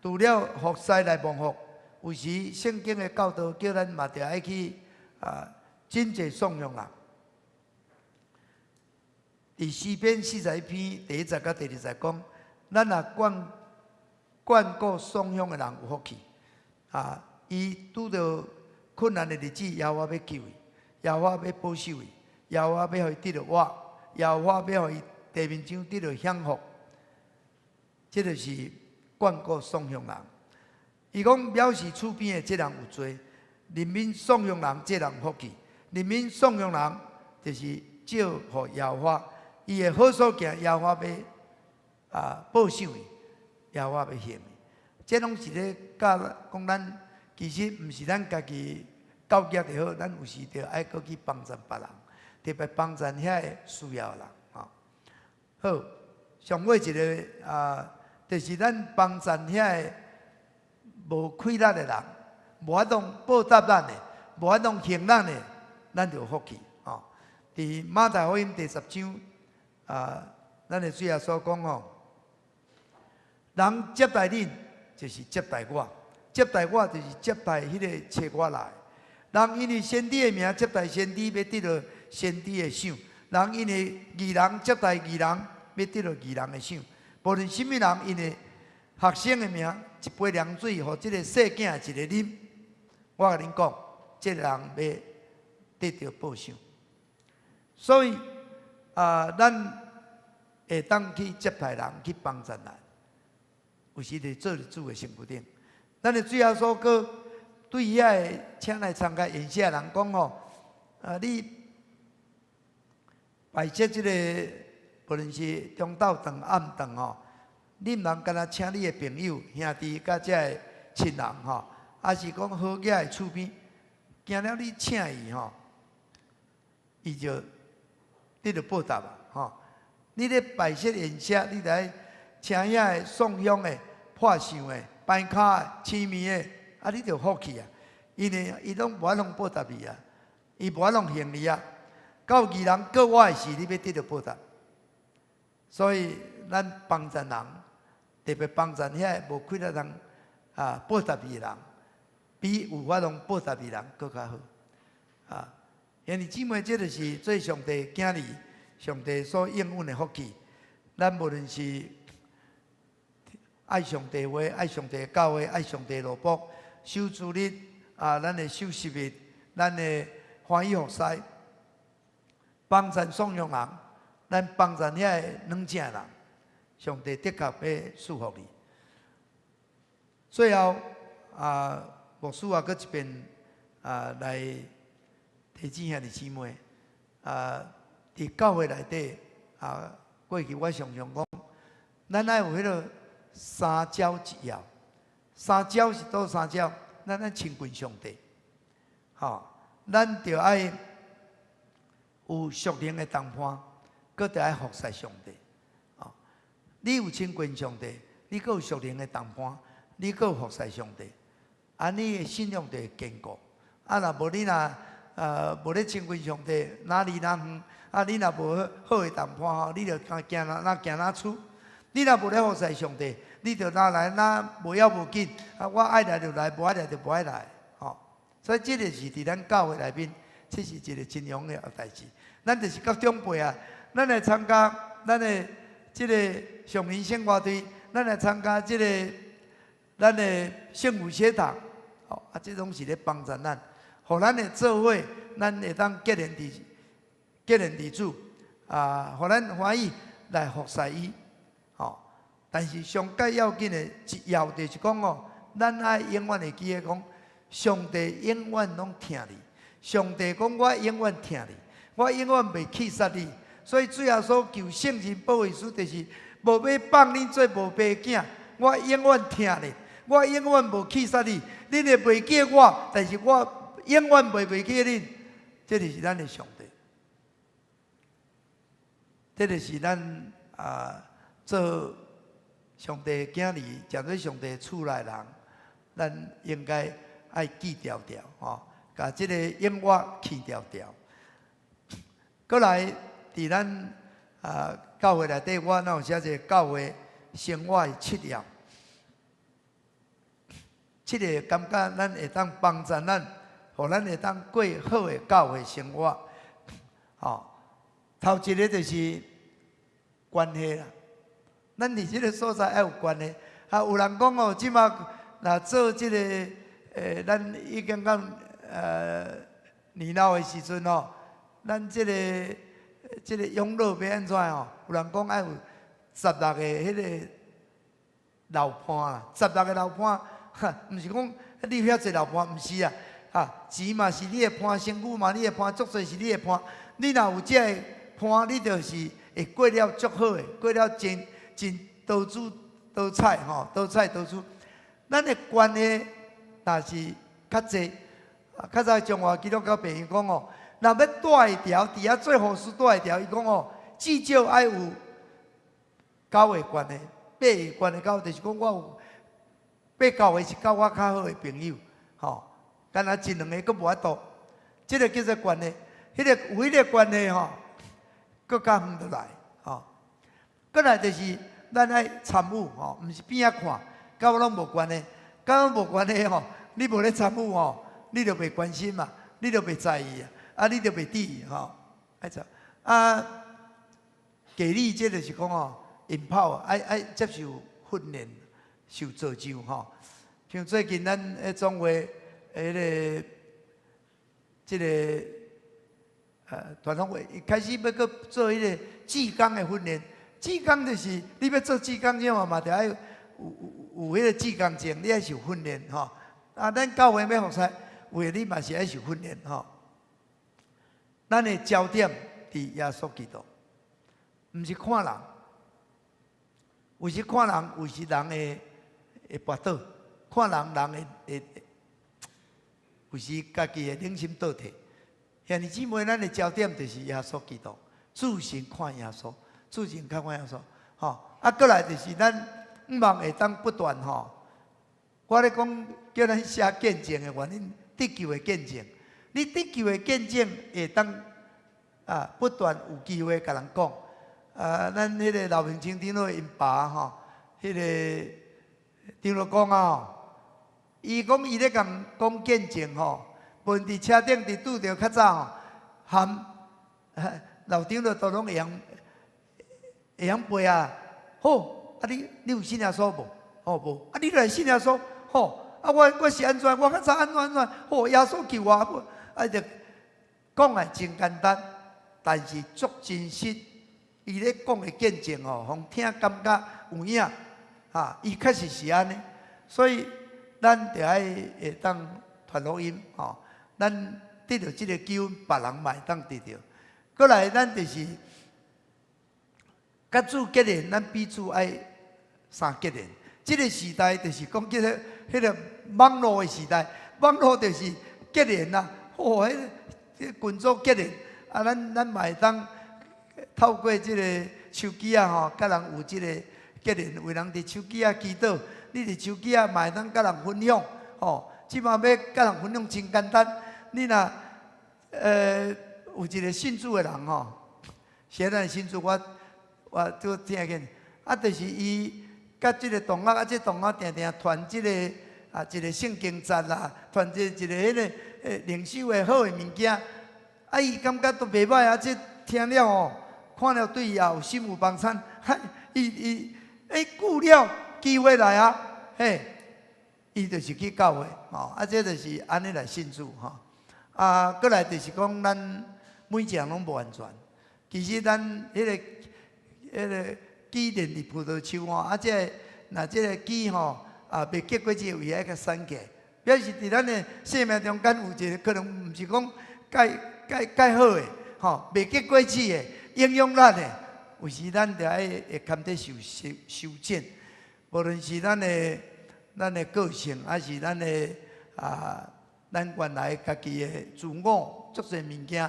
S3: 除了服侍來蒙福，有時聖經的教導叫咱嘛著愛去啊，真濟頌揚人。佇詩篇41篇第一節佮第二節講，咱若眷眷顧散鄉的人有福氣，啊，伊拄著困難的日子，耶和華欲救伊，耶和華欲保守伊，耶和華欲予伊得著活，耶和華欲予伊地面上得著享福。這就是眷顧散鄉人。伊講藐視厝邊的這人有罪，憐憫散鄉人這人有福氣。憐憫散鄉人就是借予耶和華，伊的好所行，耶和華欲啊報賞伊，耶和華欲還伊。這攏是咧教講咱，其實毋是咱家己教業就好，咱有時著愛閣去幫贊別人，特別幫贊遐个需要的人。吼，好，上尾一个啊，就是咱幫贊遐个無氣力的人，無法度報答咱的，無法度還咱的，咱就有福氣。吼，佇馬太福音第十章啊，咱的主耶穌講吼，人接待恁，就是接待我；接待我，就是接待彼个差我來。人因為先知的名接待先知，欲得著先知的賞；人因為義人接待義人，欲得著義人的賞。無論啥物人，因為學生的名，一杯涼水，予這个細囝一个啉，我共恁講，這个人欲得著報賞。所以啊，咱會當去接待人，去幫贊人，有時就做佇主的身軀頂。咱的主耶穌閣對遐个請來參加宴席的人講吼，啊，你擺設這个，無論是中晝頓、暗頓吼，你毋通干焦請你的朋友、兄弟佮這个親人吼，抑是講好額的厝邊，驚了你請伊吼，伊就得著報答啊！吼，你咧擺設宴席，你著愛請遐个散鄉的、破相的、歹跤的、痴迷的，啊，你就有福氣啊！因為伊攏無法度報答你啊，伊無法度還你啊。到義人過活的時，你欲得著報答。所以咱幫贊人，特別幫贊遐個無氣力通啊報答伊的人，比有法度報答伊的人閣較好。啊，兄弟姊妹，這就是做上帝囝兒，上帝所應允的福氣。咱無論是愛上帝話、愛上帝教會、愛上帝奴僕，守主日啊，咱會守十日，咱會歡喜服侍，幫贊散鄉人，咱幫贊遐个軟正人，上帝的確欲賜福你。最後啊，牧師啊，閣一遍啊來提醒兄弟姊妹啊，佇教會內底啊，過去我常常講，咱愛有彼個三焦一要。三焦是佗三焦？咱愛親近上帝，吼，咱著愛有屬靈的同伴，閣著愛服侍上帝。哦，你有親近上帝，你閣有屬靈的同伴，你閣有服侍上帝，啊，你的信仰就會堅固。啊，若無你若無咧親近上帝，若離若遠，啊，你若無好的同伴吼，你就行行若若行若出。你若無咧服侍上帝，你就若來若無要無緊，啊，我愛來就來，無愛來就無愛來，吼。所以這個是佇咱教會內面，這是一個真重要的代誌。咱就是佮長輩啊，咱來參加咱的這個上靈生活隊，咱來參加這個咱的聖母學堂，吼，啊，這攏是咧幫助咱，予咱會做伙，咱會當結連佇結連佇主，啊，予咱歡喜來服侍伊。吼，但是上蓋要緊的一要就是講哦，咱愛永遠會記得講，上帝永遠攏疼你。上帝講我永遠疼你，我永遠袂棄殺你。所以主耶穌求聖神保惠師，就是無欲放恁做無爸囝，我永遠疼你，我永遠無棄殺你。恁會袂記我，但是我永遠袂袂記恁。這就是咱的上帝，這就是咱啊做上帝的囝兒，成做上帝厝內人，咱應該愛記牢牢吼，共這个永我記牢牢。閣來，佇咱啊教會內底，我若有寫一个教會生活的七要，七个感覺咱會當幫助咱，予咱會當過好的教會生活。吼，頭一个就是關係啦。咱佇這个所在愛有關係。啊，有人講哦，這馬若做這个，咱已經講年老的時陣吼，咱這个養老欲按怎吼？有人講愛有十六个彼个老伴啦，十六个老伴，哈，毋是講你遐濟老伴，毋是啊，哈，錢嘛是你的伴，身軀嘛你的伴，足濟是你的伴。你若有這个伴，你就是會過了足好的，過了真真多姿多彩吼，多彩多姿。咱的關係若是較濟，較早中華基督教朋友講哦，若欲帶會牢，佇遐做牧師帶會牢，伊講哦，至少愛有九個關係，八個關係九，就是講我有八九個是佮我較好的朋友，吼，敢若一兩个閣無法度，這个叫做關係，彼个有彼个關係吼，閣較遠得來，吼。閣來就是咱愛參與吼，毋是邊仔看，佮我攏無關係，佮我無關係吼，你無咧參與吼，你就袂關心嘛，你就袂在意啊，啊，你就袂注意吼，愛怎啊？繼理這就是講吼，引炮愛愛接受訓練，受造就吼。像最近咱彼總會彼个這个團康會開始欲閣做彼个志工的訓練。志工就是你欲做志工，這嘛嘛著愛有有有彼个志工證，你愛受訓練吼。啊，咱教會欲服侍，有的你嘛是愛受訓練吼。咱的焦點佇耶穌基督，毋是看人。有時看人，有時人會會跋倒；看人，人會會有時家己會忍心倒退。兄弟姊妹，咱的焦點就是耶穌基督，注神看耶穌，注神看看耶穌。吼，啊，閣來就是咱向望會當不斷吼。我咧講叫咱寫見證的原因，得救的見證，你得救的見證會當啊不斷有機會共人講。啊，咱彼个劉明清長老𪜶爸吼，彼个長老講啊，伊講伊咧共講見證吼，無論佇車頂佇拄著較早吼，含老長老都攏會曉會曉背啊。好，啊你你有信耶穌無？吼無，啊你來信耶穌，吼，啊我我是按怎？我較早按怎按怎？吼，耶穌救我，啊就講來真簡單，但是足真實。伊咧講的見證吼，予聽感覺有影，哈，伊確實是按呢，所以咱著愛會當傳福音吼，咱得著這个救恩，別人嘛會當得著。閣來，咱就是佮主結連，咱彼此愛三結連。這个時代就是講這个彼个網路的時代，網路就是結連啦。哦，彼个群組結連，啊，咱嘛會當透過這个手機仔吼，佮人有這个結連，為人佇手機仔祈禱，你佇手機仔嘛會當佮人分享，吼。這馬欲佮人分享真簡單，你若有一个信主的人吼，現在信主我我拄聽見，啊，就是伊佮這个同學，啊，這同學定定傳這个啊一个聖經節啦，傳這一个彼个靈修的好的物件，啊，伊感覺都袂䆀啊，這聽了吼，看了對伊也有心有幫襯，哈，伊伊欸久了機會來啊，嘿，伊就是去教會，吼，啊，這就是按呢來信主吼，啊，閣來就是講咱每一人攏無完全，其實咱彼个枝連佇葡萄樹吼，啊，這个若這个枝吼啊袂結果子的位愛共刪去，表示佇咱的生命中間有一個可能毋是講蓋蓋蓋好的，吼，袂結果子的，影響咱的，有時咱著愛會堪得受修修剪，無論是咱的個性，還是咱的啊，咱原來家己的自我，足濟物件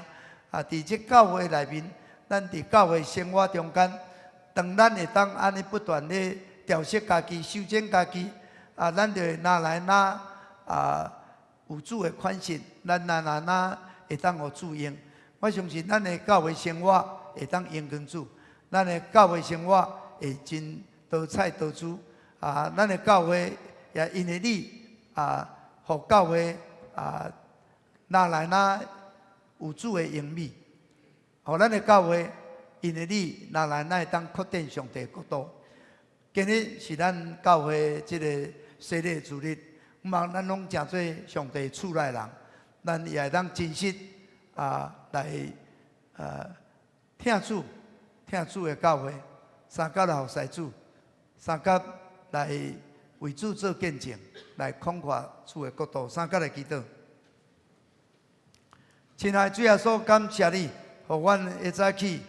S3: 啊，佇這教會內面，咱佇教會生活中間，當咱會當按呢不斷咧調適家己、修剪家己，啊，咱就會若來若啊有主的款式，咱若來若會當予主用。我相信咱的教會生活會當榮光主，咱的教會生活會真多彩多姿啊！咱的教會也因為你啊，予教會啊，若來若有主的榮美，予咱的教會因為你若來若會當擴展上帝國度。今日是咱教會這个洗禮主日，望咱攏成做上帝厝內人，咱也會當真實啊來疼主，疼主的教會，相佮來服侍主，相佮來為主做見證，來擴闊主的國度，相佮來祈禱。親愛的主耶穌，感謝你，予阮會早起，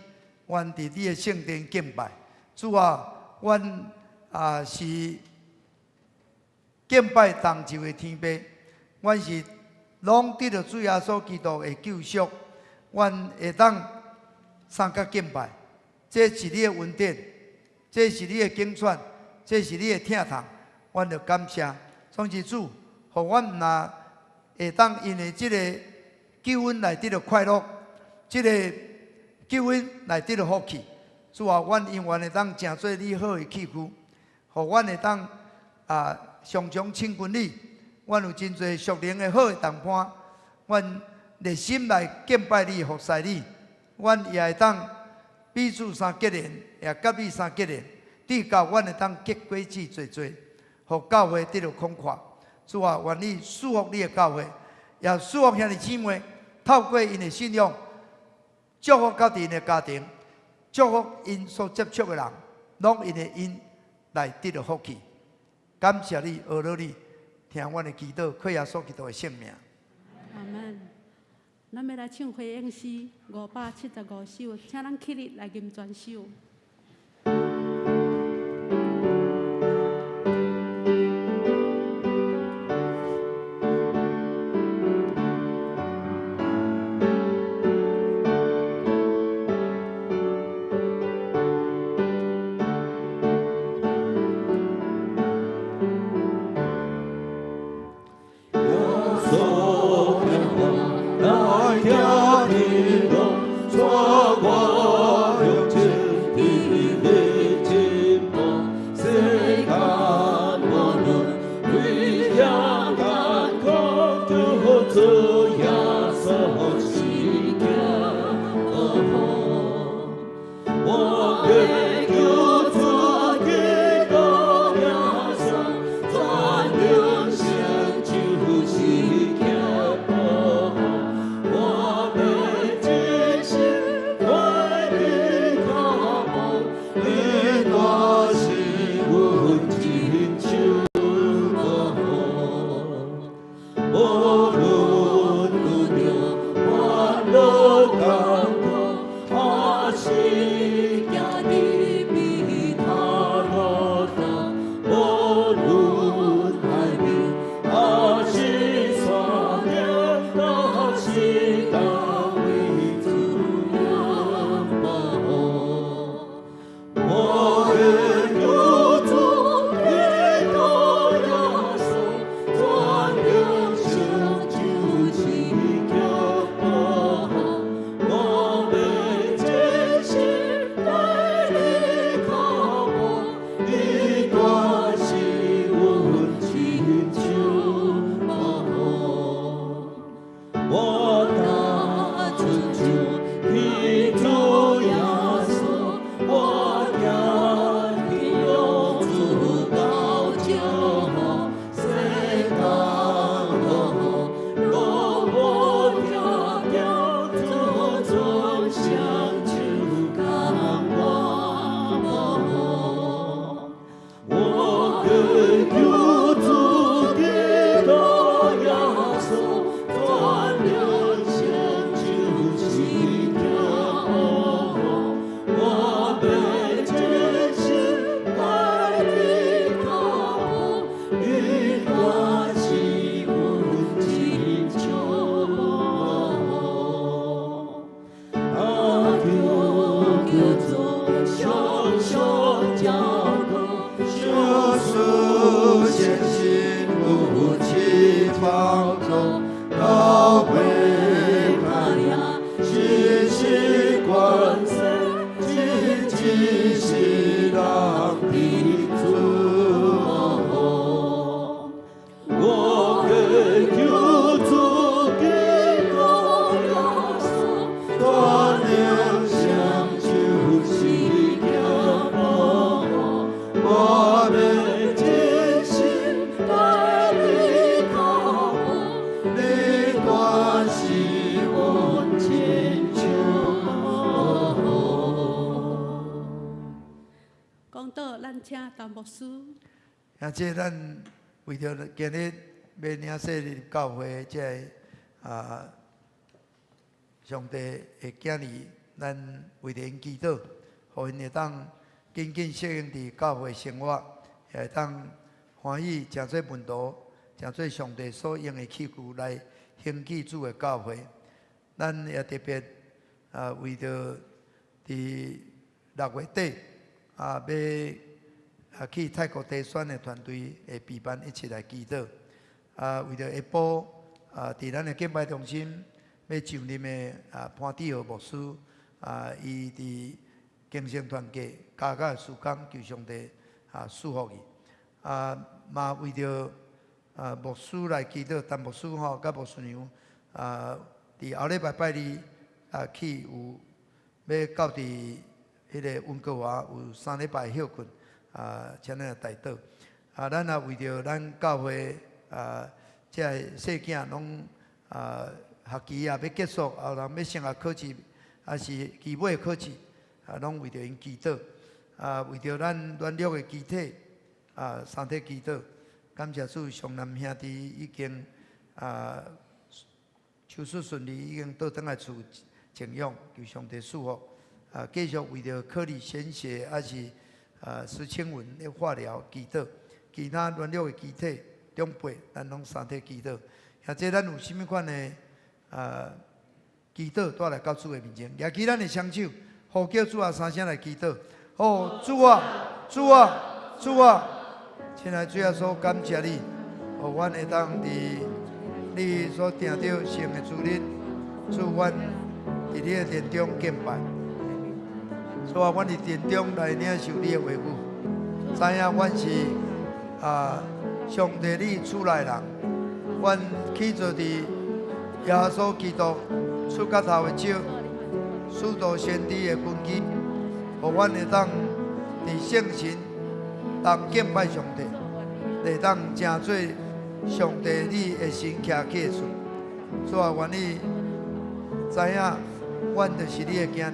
S3: 阮佇你的聖殿敬拜。主啊，阮啊是敬拜同一位天父，阮是攏得著主耶穌基督的救贖，阮會當相佮敬拜。這是你的恩典，這是你的揀選，這是你的疼痛，阮著感謝。創世主，予阮毋若會當因為這个救恩來得著快樂，這个救恩來得著福氣。主啊，阮永遠會當成做你好的器具，予阮會當啊常常親近你。阮有真濟屬靈的好的同伴，阮熱心來敬拜你、服侍你。阮也會當彼此相結連，也佮你相結連，直到阮會當結果子濟濟，予教會得著擴闊。主啊，願你賜福你的教會，也賜福兄弟姊妹，透過𪜶的信仰，祝福到𪜶的家庭，祝福𪜶所接觸的人，攏因為𪜶來得著福氣。感謝你，阿羅你，聽阮的祈禱，靠耶穌基督的聖名。
S1: 阿門。咱欲來唱回應詩575首，請咱起立來吟全首。
S2: 耶穌疼我，來行天路，帶我向前，天主，常常照顧，
S3: 相思誠實有翅膀做，到尾拍贏，時時關心，真真是人的主。
S2: 我祈求主基督耶穌，
S3: 全能成就是行保護，我欲真心對你靠靠，你斷是阮親像。
S1: 講道，咱請陳牧師。
S3: 啊，這咱為著今日欲領洗入教會，這个上帝的囝兒，咱為著𪜶祈禱，予𪜶會當緊緊適應佇教會生活，也會當歡喜成做門徒，成做上帝所用的器具來興起主的教會。咱也特別為著佇6月底欲去泰國地選的團隊的備辦一齊來祈禱。為著下晡佇咱的敬拜中心欲上任的潘志豪牧師伊佇更生團契加教的事工，求上帝賜福伊。嘛為著牧師來祈禱，陳牧師吼佮牧師娘佇後禮拜拜二去有欲到佇彼个溫哥華有3禮拜歇睏，請咱來代禱。咱也為著咱教會這个細囝攏學期欲結束，人欲升學考試，抑是期尾考試，攏為著𪜶祈禱。為著咱軟弱的肢體，三體祈禱。感謝主，上南兄弟已經手術順利，已經倒轉來厝靜養，求上帝賜福。繼續為著可利鮮血，抑是施清文的化療祈禱，其他軟弱的肢體長輩，咱攏三體祈禱。或者咱有啥物款的祈禱，帶來到主的面前，舉起咱的雙手，呼叫主啊三聲來祈禱。哦，主啊，主啊，主啊！親愛主耶穌，感謝你，予阮會當佇你所定著聖的主日，主阮佇你的殿中敬拜。主啊，阮佇殿中來領受你的話語，知影阮是上帝你厝內人，阮起做佇耶穌基督出角頭的石，使徒先知的根基，予阮會當佇聖神當敬拜上帝，會當成做上帝你的神徛起的厝。主啊，願你知影，阮就是你的囝兒，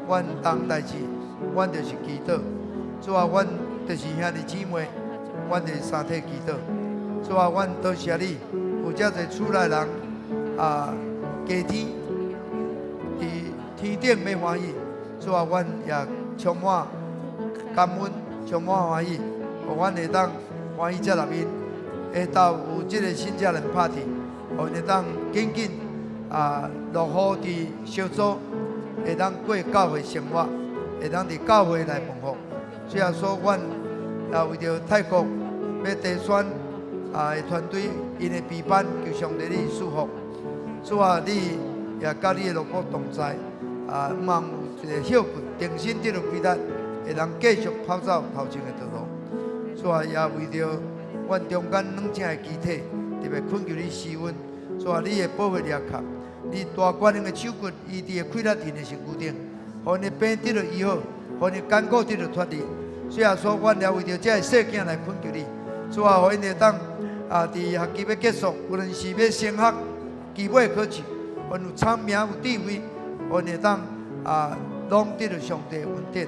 S3: 阮當代誌，阮就是祈禱。主啊，阮就是兄弟姊妹，阮就是三體祈禱。主啊，阮多謝你，有遮濟厝內人家天佇天頂欲歡喜。主啊，阮也充滿感恩，充滿歡喜，予阮會當歡喜接納𪜶。下晝有這个新正年 party，予𪜶會當緊緊落戶佇小組，會當過教會生活，會當佇教會來蒙福。主耶穌，阮也為著泰國欲地選的團隊，𪜶的備班，求上帝你賜福。主啊，你也佮你的奴僕同在，毋通有一个歇睏，重新得著氣力，會當繼續跑走頭前的道路。主啊，也為著阮中間軟正的肢體，特別懇求你施恩。主啊，你的保護力靠，你大權能的手骨醫治的氣力佇的身軀頂，予𪜶的病得著醫好，予𪜶的艱苦得著脫離。主耶穌，阮也為著這个細囝來懇求你。主啊，予𪜶會當佇學期欲結束，無論是欲升學、期尾考試，予𪜶有聰明有智慧，予𪜶會當攏得著上帝的恩典。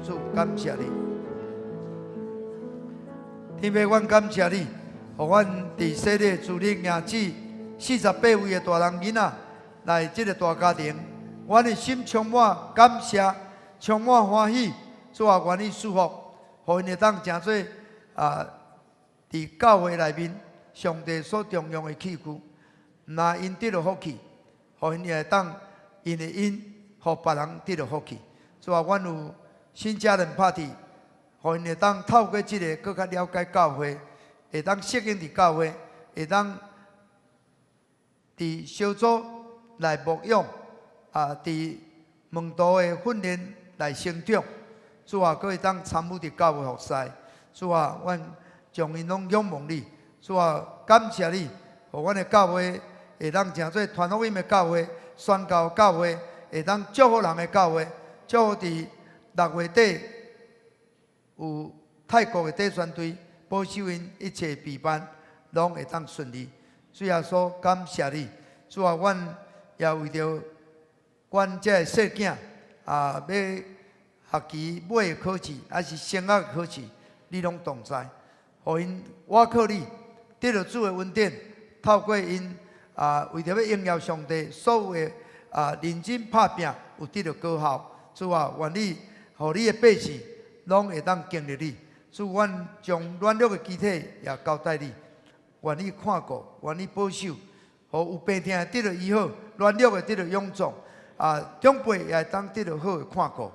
S3: 主感謝你，天父，阮感謝你，予阮佇洗禮主日迎接48位的大人囡仔來這个大家庭，阮的心充滿感謝，充滿歡喜。主啊，願你賜福，予𪜶會當成做佇教會內面上帝所重用的器具，毋但𪜶得著福氣，予𪜶也會當因為𪜶，予別人得著福氣。主啊，阮有新家人 party，予𪜶會當透過這个，閣較了解教會，會當適應佇教會，會當佇小組來牧養，啊，佇門徒的訓練來成長。主啊，閣會當參與佇教會服侍。主啊，阮將𪜶攏仰望你。主啊，感謝你，予阮的教會會當成做傳福音的教會、宣教教會，會當祝福人的教會，祝福佇6月底有泰國的短宣隊，保守𪜶一切備辦，攏會當順利。主耶穌，感謝你。主啊，阮也為著阮這个細囝啊，欲學期尾的考試，抑是升學的考試，你攏同在，予𪜶倚靠你，得著主的恩典，透過𪜶啊，為著欲榮耀上帝，所有的啊認真拍拚，有得著果效。主啊，願你，予你的百姓攏會當經歷你。主，阮將軟弱的肢體也交代你，願你看顧，願你保守，予有病痛的得著醫好，軟弱的得著勇壯，啊，長輩也會當得著好的看顧。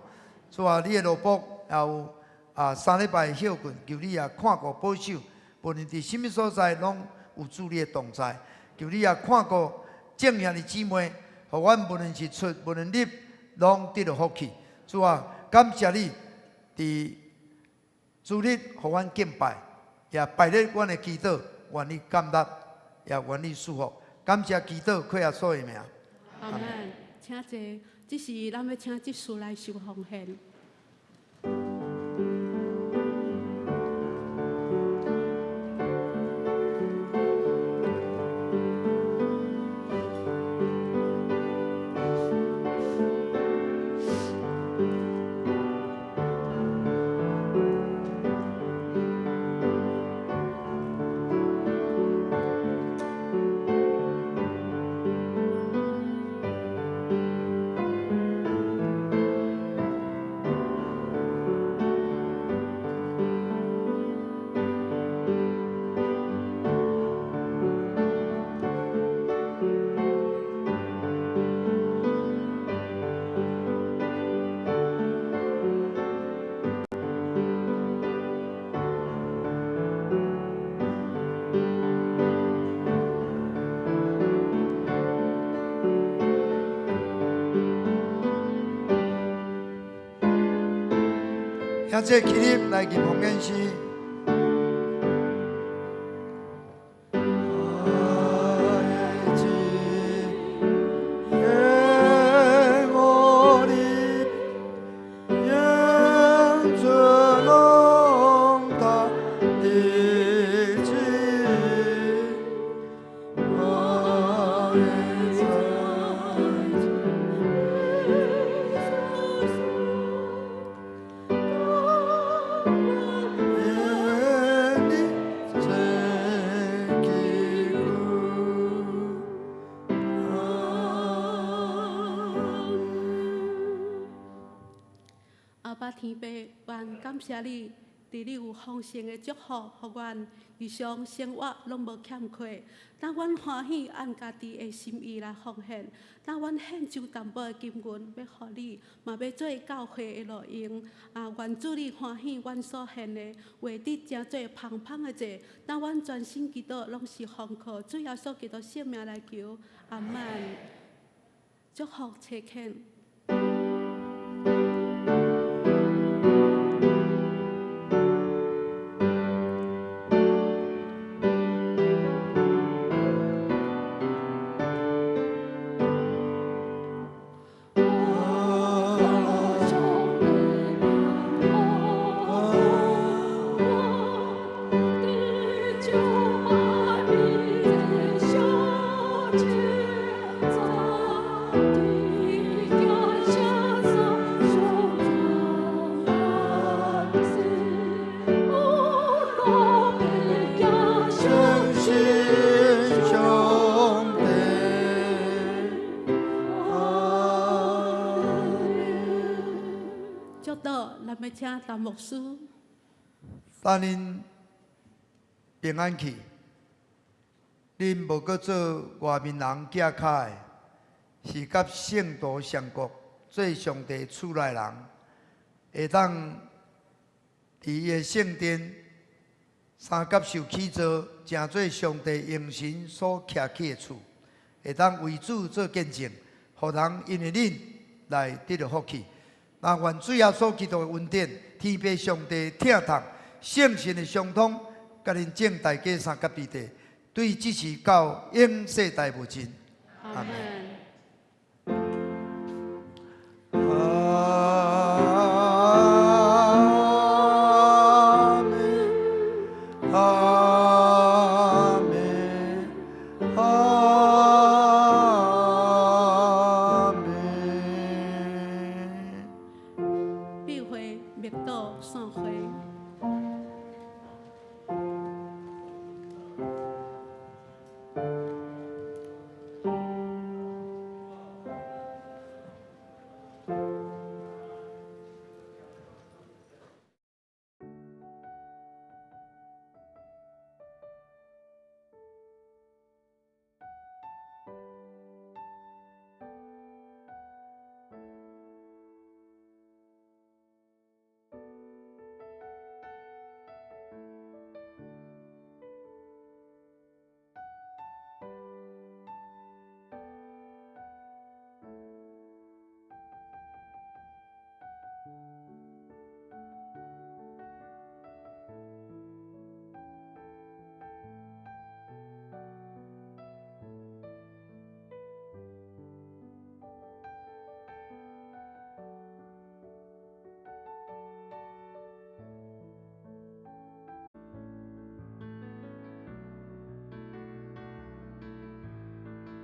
S3: 主啊，你的奴僕也有啊3禮拜的歇睏，求你也看顧保守，無論佇啥物所在，攏有主你的同在。求你也看顧眾兄弟姊妹，予阮無論是出，無論入，攏得著福氣。主啊，感謝你佇主日予阮敬拜，也拜咧阮的祈禱，願你感納，也願你賜福。感謝祈禱，靠耶穌的名。
S1: 阿門。請坐，這時咱欲請執事來收奉獻。
S3: 兄弟起立來吟奉獻詩。愛主耶和你，永存龍大的旨，我的願你這基督。
S1: 阿爸天父，阮感謝你，佇你有豐盛的祝福，予阮日常生活攏無欠缺。當阮歡喜按家己的心意來奉獻，當阮獻上淡薄的金銀，欲予你，嘛欲做教會的路用。啊，願主你歡喜阮所獻的，畫得成做芳芳的祭。當阮全心祈禱，攏是奉靠主耶穌基督聖名來求。阿門。祝福齊勸。
S3: 相信上帝，阿門。
S1: 祝禱，咱欲請陳牧師。
S3: 等恁平安去，恁無閣做外面人寄跤的，是佮聖徒相國，做上帝厝內人。會當佇伊的聖殿三佮受起造，成做上帝榮神所徛起的厝，會當為主做見證，予人因為恁來得著福氣。那願主耶穌基督的恩典、天父上帝疼痛、聖神的相通，佮恁眾大家三佮彼得，對這時到永世代無盡。
S1: 阿門。
S3: 阿門，阿門，阿門。
S1: 必會默禱散會。